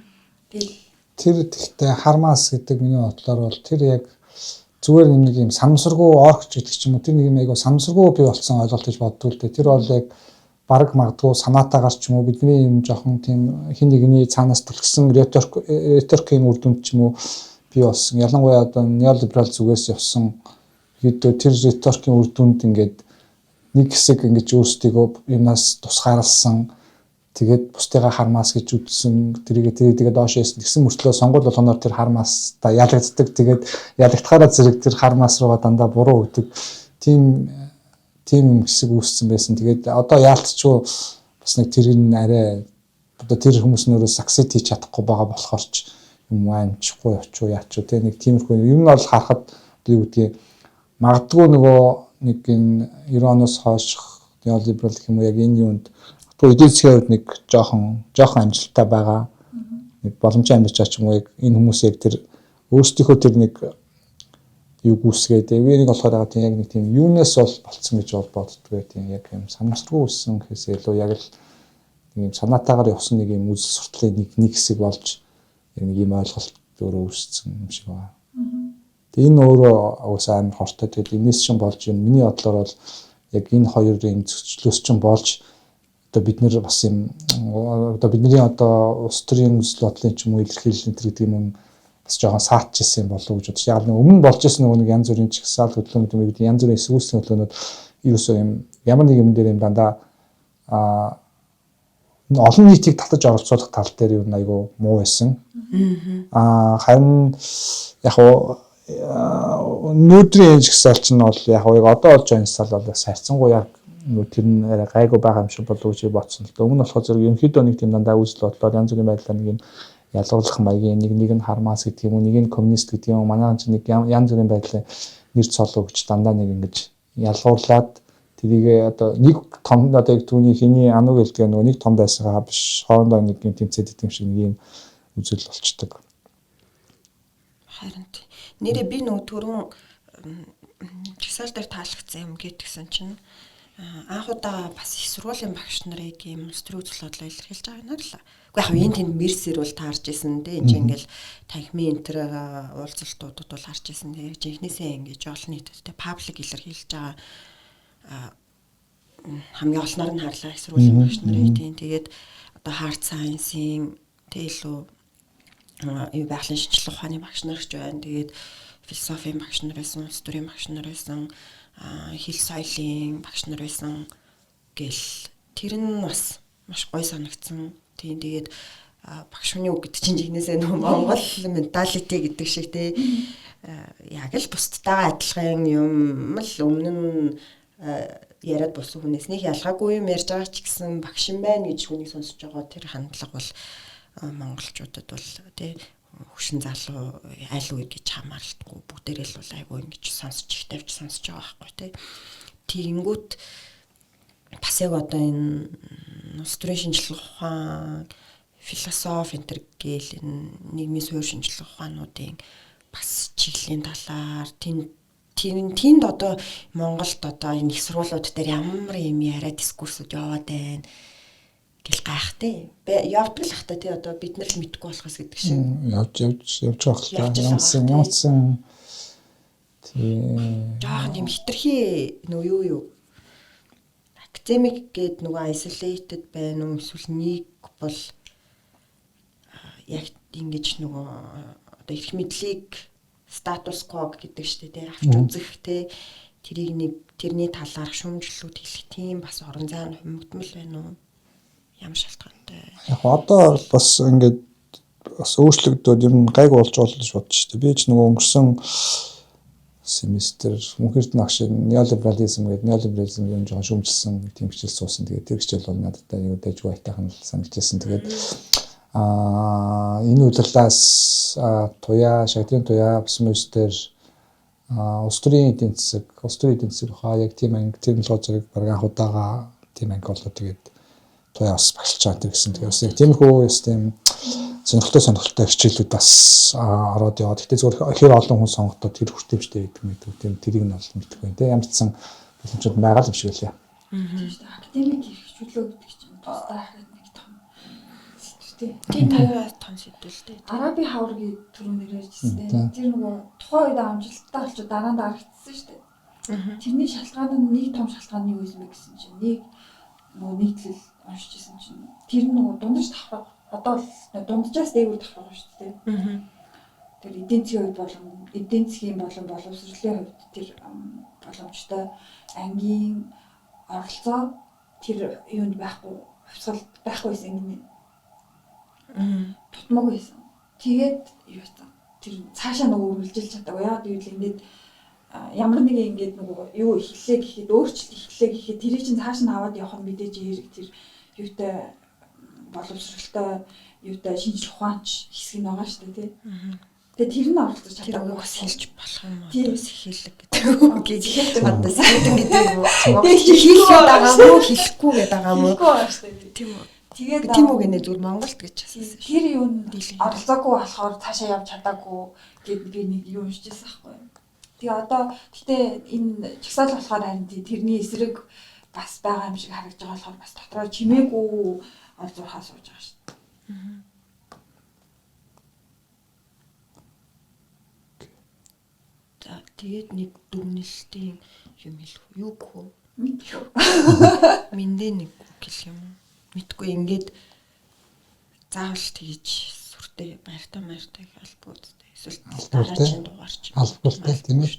Тэгэл тэр тэгтээ хармаас гэдэг миний бодлоор бол тэр яг зүгээр нэг юм самсаргүй орч гэдэг ч юм уу, тэр нэг юм айгу самсаргүй бий болсон ойлголт гэж боддог л дээ. Тэр бол яг баг магадгүй санаатаагаар ч юм уу, бидний юм жоохон тийм хин нэгний цаанаас түлхсэн риторикийн үр дүнд ч юм уу бий болсон. Ялангуяа одоо неолиберал зүгээс явсан хэд тэр риторикийн үр дүнд ингээд нэг хэсэг ингэж өөрсдийгөө юмнаас тусгаарлсан, тэгээд бусдыгаа хармаас гэж үзсэн, тэрийг тэгээ доош яасан тэгсэн мөртлөө сонгуул болгоноор тэр хармаастаа ялагддаг. Тэгээд ялагдахаараа зэрэг тэр хармаас руугаа дандаа буруу өгдөг тийм юм хэсэг үүссэн байсан. Тэгээд одоо яалтчгүй бас нэг тэр нь арай одоо тэр хүмүүс нь өөрөө succeed хийж чадахгүй байгаа болохоор ч юм амжихгүй очив яач вэ те, нэг тиймэрхүү юм нь бол харахад одоо юу гэдгийг магадгүй нөгөө нэг энэ 90 оноос хойш неолиберал гэх юм уу, яг энэ юунд эдийн засгийн хувьд нэг жоохон амжилттай байгаа. Нэг боломжтой амьдарч байгаа ч юм уу, яг энэ хүмүүс яг тэр өөрсдийнхөө тэр нэг юу гүйсгээд би нэг болохоор яг тийм яг нэг тийм юунаас бол болцсон гэж бол боддгоо, тийм яг юм санамсаргүй өссөн гэхээс илүү яг л нэг юм санаатаагаар явсан нэг юм үзэл суртлын нэг хэсэг болж яг нэг юм ойлголт өөрөө үүссэн юм шиг байна. Тэгээ энэ өөрөө угаасаа амар хортой. Тэгээд энэс чинь болж юм миний бодлоор бол яг энэ хоёрын зөрчлөөс чинь болж одоо бид нэр бас юм одоо бидний одоо улс төрийн үзэл бодлын ч юм уу илэрхийлэл энэ гэдэг юм бас жоохон саатчихсан юм болов уу гэж бодож. Яг нэг өмнө болж исэн нэг янз бүрийн чигсаал хөдөлгөөн гэдэг юм, янз бүрийн эсвүүсний хөдөлгөөнүүд ерөөсөө юм ямар нэг юм дээр юм дандаа олон нийтийг татаж оролцуулах тал дээр юу айгу муу байсан. Харин яг өнөөдрийн жигсаал чинь бол яг одоо болж байгаа инсталл бол бас харьцангуй яг тэр нь арай гайгүй байгаа юм шиг болов уу гэж бодсон л да. Өмнө нь болохоор зэрэг ерөнхийдөө нэг тийм дандаа үзэл бодлоор янз бүрийн байдлаар нэг юм ялгуурлах маягийн нэг нь хармаас гэдэг юм уу, нэг нь коммунист гэдэг юм уу, манай чинь нэг янз бүрийн байдлаар нэр цол өгч дандаа нэг ингэж ялгуурлаад тэрийг одоо нэг том одоо яг түүний хиний ануу гэлдэг нөгөө нэг том байсгаа биш хоорондоо нэг юм тэмцээд идэм шиг нэг юм үзэл болчдөг. Харин нэрээ би нөгөө түрүүн жагсаал дээр таалагдсан юм гэдгсэн чинь анх удаа бас их сургуулийн багш нарыг ийм улс төрийн үзэл бодлоо илэрхийлж байгааг нь харлаа. Үгүй яг энэ тэнд мерсэр бол таарч исэн те, энэ чинь ингээл танхимын энтер уулзалтуудад бол харж исэн те, жинхнээсээ ингэж олон нийтэд те паблик илэрхийлж байгаа хамгийн олноор нь харлаа их сургуулийн багш нарыг тийм. Тэгээд одоо hard science-ийн те илүү юу байгалийн шинжилгээ ухааны багш нар ч байна. Тэгээд философийн багш нар байсан, улс төрийн багш нар байсан, хэл соёлын багш нар байсан гэл тэр нь бас маш гоё санагдсан. Тийм, тэгээд багш хүний үг гэдэг чинь жигнэсээ нөө Монгол менталити гэдэг шиг те яг л бусдтайгаа адилхан юм л өмнө нь яриад болсон хүнээс нэг ялгаагүй юм ярьж байгаа ч гэсэн багш юм байна гэж хүнийг сонсож байгаа тэр хандлага бол монголчуудад бол тий хөшин залуу аль үе гэж хамааралтгүй бүгдээрээ л бол айгүй ингэж сонсч их тавьж сонсож байгаа байхгүй тий. Тэгэнгүүт бас яг одоо энэ улс төрийн шинжилгээ ухаан, философи энэ төр гээл энэ нийгмийн суурь шинжилгээ ухаануудын бас чиглэлийн талаар тэнд одоо Монголд одоо энэ их сургуулиуд дээр ямар юм яриа дискурсууд яваад байна гэл гайхтай. Явдаг л хата тий, одоо бид нар л мэдэхгүй болохоос гэдэг шиг. Явж явж байгаа л та. Ямарсан тий. Жохон юм хитрхи нөө юу академик гээд нөгөө isolated байна уу эсвэл нэг бол яг ингэж нөгөө одоо эрх мэдлийг статус кво гэдэг штэ тий, авч үзэх тий, тэрийг нэг тэрний талаарх шүүмжлэлүүд хэлэх тийм бас орон зай нь хумигдмал байна уу? Ямар шалтгаантай? Яг одоо бас ингээд бас өөрчлөгдөөд ер нь гайгүй болж байгаа л гэж бодож штэ. Би ч нөгөө өнгөрсөн семестр Мөнх Эрдэнэ агш неолиберализм гэдэг неолиберализм юм жоохон шүүмжилсэн тийм хичээл суусан. Тэгээд тэр хичээл бол надад аюу дайжгүй айтайхан л санагдчихсан. Тэгээд энэ удирлаас туяа, шагдрын туяа бас мөс дээр улс төрийн эдийн засаг, улс төрийн эдийн засаг хаа яг тийм анги тэр нөлөө зэрэг баг анх удаага тийм анги болоо тэгээд туяа бас багшилж байгаа гэсэн. Тэгээд бас яг тиймэрхүү бас тийм сонирхолтой хичээлүүд бас ороод яваад. Гэтэ зөвхөн хэр олон хүн сонгохдоо тэр хүртээмжтэй гэдэг мэт тийм тэрийг нь бол мэдэхгүй байна те. Ямар ч сан боломжууд байгаа юм шиг үлээ. Тийм шүү дээ. Академик хэрэгжүүлээ гэдэг чинь тусдаа нэг том сэдв. Тийм, том сэдв л дээ. Араби хавар гэдэг түрүү нэр ярьжсэн. Тэр нөгөө тухайн үед амжилттай болчиход дараа нь дарагдсан шүү дээ. Тэрний шалтгаан нь нэг том шалтгаан нь юу байсан бэ гэсэн чинь нэг нөгөө нийтлэл уншижсэн чинь тэр нөгөө дундаж давхраг одоо л дунджаас дээгүүр давхраг шүү дээ. Тэр эдийн засгийн хувьд болон эдийн засгийн болон боловсролын хувьд тэр боломжтой ангийн оролцоо тэр юунд байхгүй, хувьсгал байхгүй байсан гинэ. Тутмаг байсан. Тэгээд юу байсан. Тэр цаашаа нөгөө үргэлжилж чадаагүй. Яагаад гэвэл ингээд ямар нэг ингээд нөгөө юу эхэллээ гэхэд өөрчлөлт эхэллээ гэхэд тэрийг чинь цааш нь аваад явах нь мэдээж эрг тэр юутай боловсралтай юутай шинжлэх ухаанч хэсэг нь байгаа шүү дээ тий. Тэгээ тэр нь оролцож чадаагүй бас хэлж болох юм уу? Бас хэлэг гэдэг үү? Гэж одоо сайдан гэдэг юм уу? Монгол хэлэх байгаа юм уу? Хэлэхгүй гэдэг байгаа юм уу? Хэлэхгүй байгаа шүү дээ. Тийм үү? Тэгээд тийм үү гэнэ зүгээр Монголд гэж асуусан. Тэр юу оролцоогүй болохоор цаашаа явж чадаагүй гэд би нэг юу уншижсэн байхгүй юу? Тэгээ одоо гэтээ энэ чагсаал болохоор харин тэрний эсрэг бас байгаа юм шиг харагдаж байгаа болохоор бас дотроо чимээгүй олзуурхаа сууж байгаа шүү дээ. За тэгээд нэг дүгнэлтийн юм хэлэх үү? Юу гэх вэ? Мэдгүй. Мэндэ нэг үг хэлэх юм уу? Мэдгүй ингээд заавал тэгж сүртэй баяртай баяртай гэх албагүй үстэй. Эсвэл дараагийн дугаар ч албагүй тийм ээ.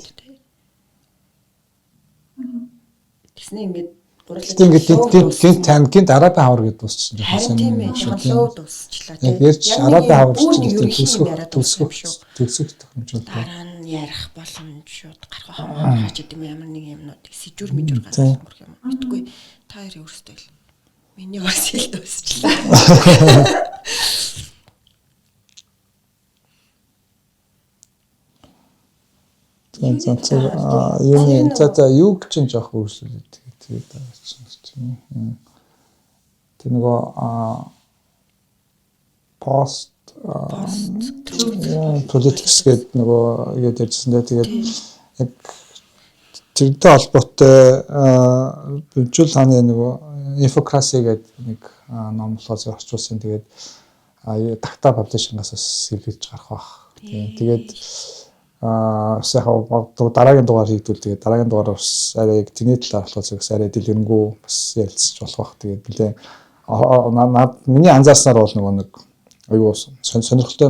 Тэгснэ ингээд Гэтэ ингээд гинт гинт гинт Арабын хавар гэдээ дуусчихсан. Харин тийм ээ. Лөө дуусчлаа тийм. Яг ярьж Арабын хавар чинь төгсгөх төгсгөх тохиромжтой. Дараа нь ярих боломжууд гарах хамаач гэдэг юм ямар нэг юмнууд сэжүр мэжүр гарах юм. Мэдгүй та хоёрын өөрсдөө л. Миний бас хэл дуусчлаа. За за юуны за за юуг чинь жоох өөрчлөлт тэгээд чинь тийм. Тэр нөгөө пост politics гэдэг нөгөө игээд ярьжсэн дээ. Тэгээд яг тэрнтэй холбоотой Бэмжүүл хааны нөгөө инфокраси гэдэг нэг ном болохоор орчуулсан. Тэгээд Такта паблишингаас бас хэвлэгдэж гарах бах. Тэгээд бас яг дараагийн дугаар хийгдвэл тэгээд дараагийн дугаар бас арай яг тэрний талаар болохоор зөвхөн арай дэлгэрэнгүй бас ярилцж болох бах. Тэгээд нэлээ миний анзаарснаар бол нөгөө нэг айгүй сонирхолтой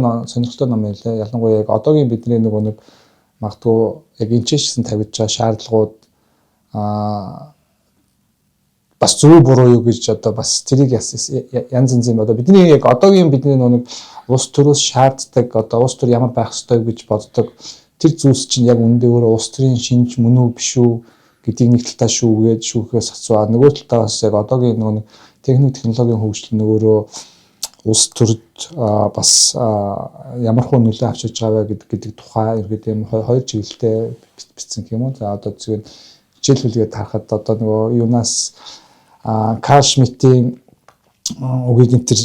ном байлаа. Ялангуяа яг одоогийн бидний нөгөө нэг магадгүй яг энэ ч гэсэн тавьж байгаа шаардлагууд бас зөв буруу юу гэж одоо бас тэрийг янз янзын одоо бидний яг одоогийн бидний нэг улс төрөөс шаарддаг одоо улс төр ямар байх ёстой гэж боддог тэр зүйлс чинь яг үүндээ өөрөө улс төрийн шинж мөн үү биш үү гэдгийг нэг талтаа шүүгээд шүүхээс асууа нөгөө талтаа бас яг одоогийн нөгөө техник технологийн хөгжил нь өөрөө улс төрд бас ямар хуу нөлөө авчирч байгаа вэ гэдэг тухай ерөөд юм хоёр чиглэлтэй бичсэн гэх юм уу. За одоо зүгээр жишээлбэл харахад одоо нөгөө юунаас Карл Шмидтийн үгийг энэ төр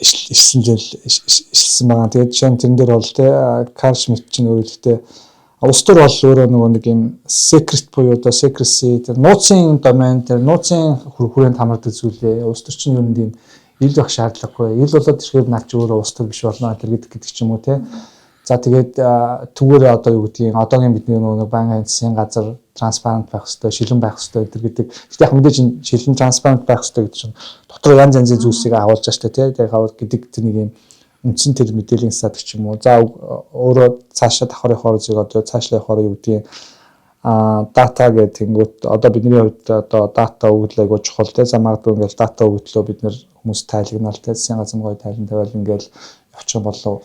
ирсэн л ирсэн байгаа. Тэгээд жишээ нь тэрэн дээр бол те Карл Шмидт чинь өөрөлдөлтөө улс төр бол өөрөө нөгөө нэг юм secret буюу одоо secrecy тэр нууцын домен тэр нууцын хүрээнд хамаардаг зүйлээ улс төр чинь ер нь тийм ил байх шаардлагагүй. Ил болоод ирэхээр наад чи өөрөө улс төр биш болно тэр гэдэг ч юм уу те. За тэгээд түүгээрээ одоо юу гэдгийг одоогийн бидний нөгөө банк засгийн газар транспарант байх хэвээр, шилэн байх хэвээр гэдэг гэдэг. Гэтэ яг мэдээж шилэн транспарант байх хэвээр гэдэг чинь дотор янз янзын зүйлсийг агуулж байгаа шүү дээ тий. Тэгээд хавал гэдэг тэр нэг юм үндсэн тэр мэдээллийн статик ч юм уу. За өөрөө цаашаа давхар явахаар зэрэг одоо цаашлаа явахаар юу гэдгийг дата гэх тэнгүүт одоо бидний хувьд одоо дата өгөгдөл айгуу чухал тий. За магадгүй ингээл дата өгөгдлөө бид нэр хүмүүс тайлагнал тий. Засгийн газар гоё тайлан тавиал ингээл явчих юм болов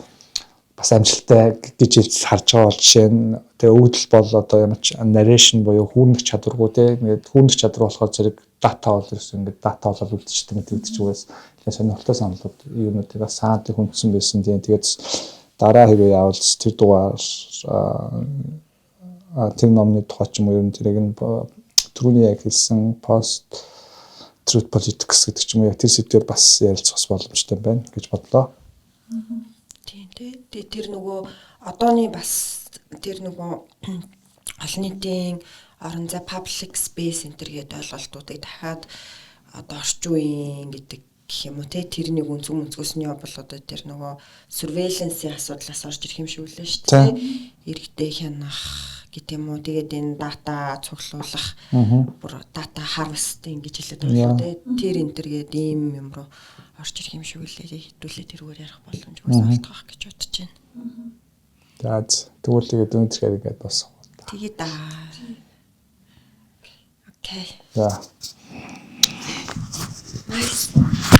бас амжилттай гэж харж байгаа бол жишээ нь тэгээ өгөгдөл бол одоо ямар ч narration буюу хүүрнэх чадваргүй те ингээд хүүрнэх чадвар болохоор зэрэг дата бол ерөөсөө ингээд дата болоод үлдчихдэг гэдэг ч үгээс тэгээ сонирхолтой саналууд юунуудыг бас саадыг хүндсэн байсан тийм. Тэгээд дараа хэрвээ явал тэр дугаар тэр номны тухай ч юм уу ер нь тэрийг нь түрүүний яг хэлсэн post truth politics гэдэг ч юм уу яг тэр сэдвээр бас ярилцах боломжтой байна гэж бодлоо. Тийм тий. Тэр нөгөө одооны бас тэр нөгөө олон нийтийн орон зай public space энэ төр гэдэг ойлголтуудыг дахиад одоо орчин үеийн гэдэг гэх юм уу те тэр нэг өнцөг өнцгөөс нь бол одоо тэр нөгөө surveillance-ийн асуудлаас орж ирэх юм шиг үлээ шүү дээ. Иргэдээ хянах гэдэг юм уу. Тэгээд энэ дата цуглуулах бүр дата harvesting гэж хэлээд байгаа шүү дээ. Тэр энэ төр гэдэг ийм юм руу орж ирэх юм шиг үлээ. Хэдүүлээ тэрүүгээр ярих боломж бас олдох гэж бодож байна. За тэгвэл тэгээд өнөөдөр ингээд дуусгах. Тэгээ да. Окей. За. Nice.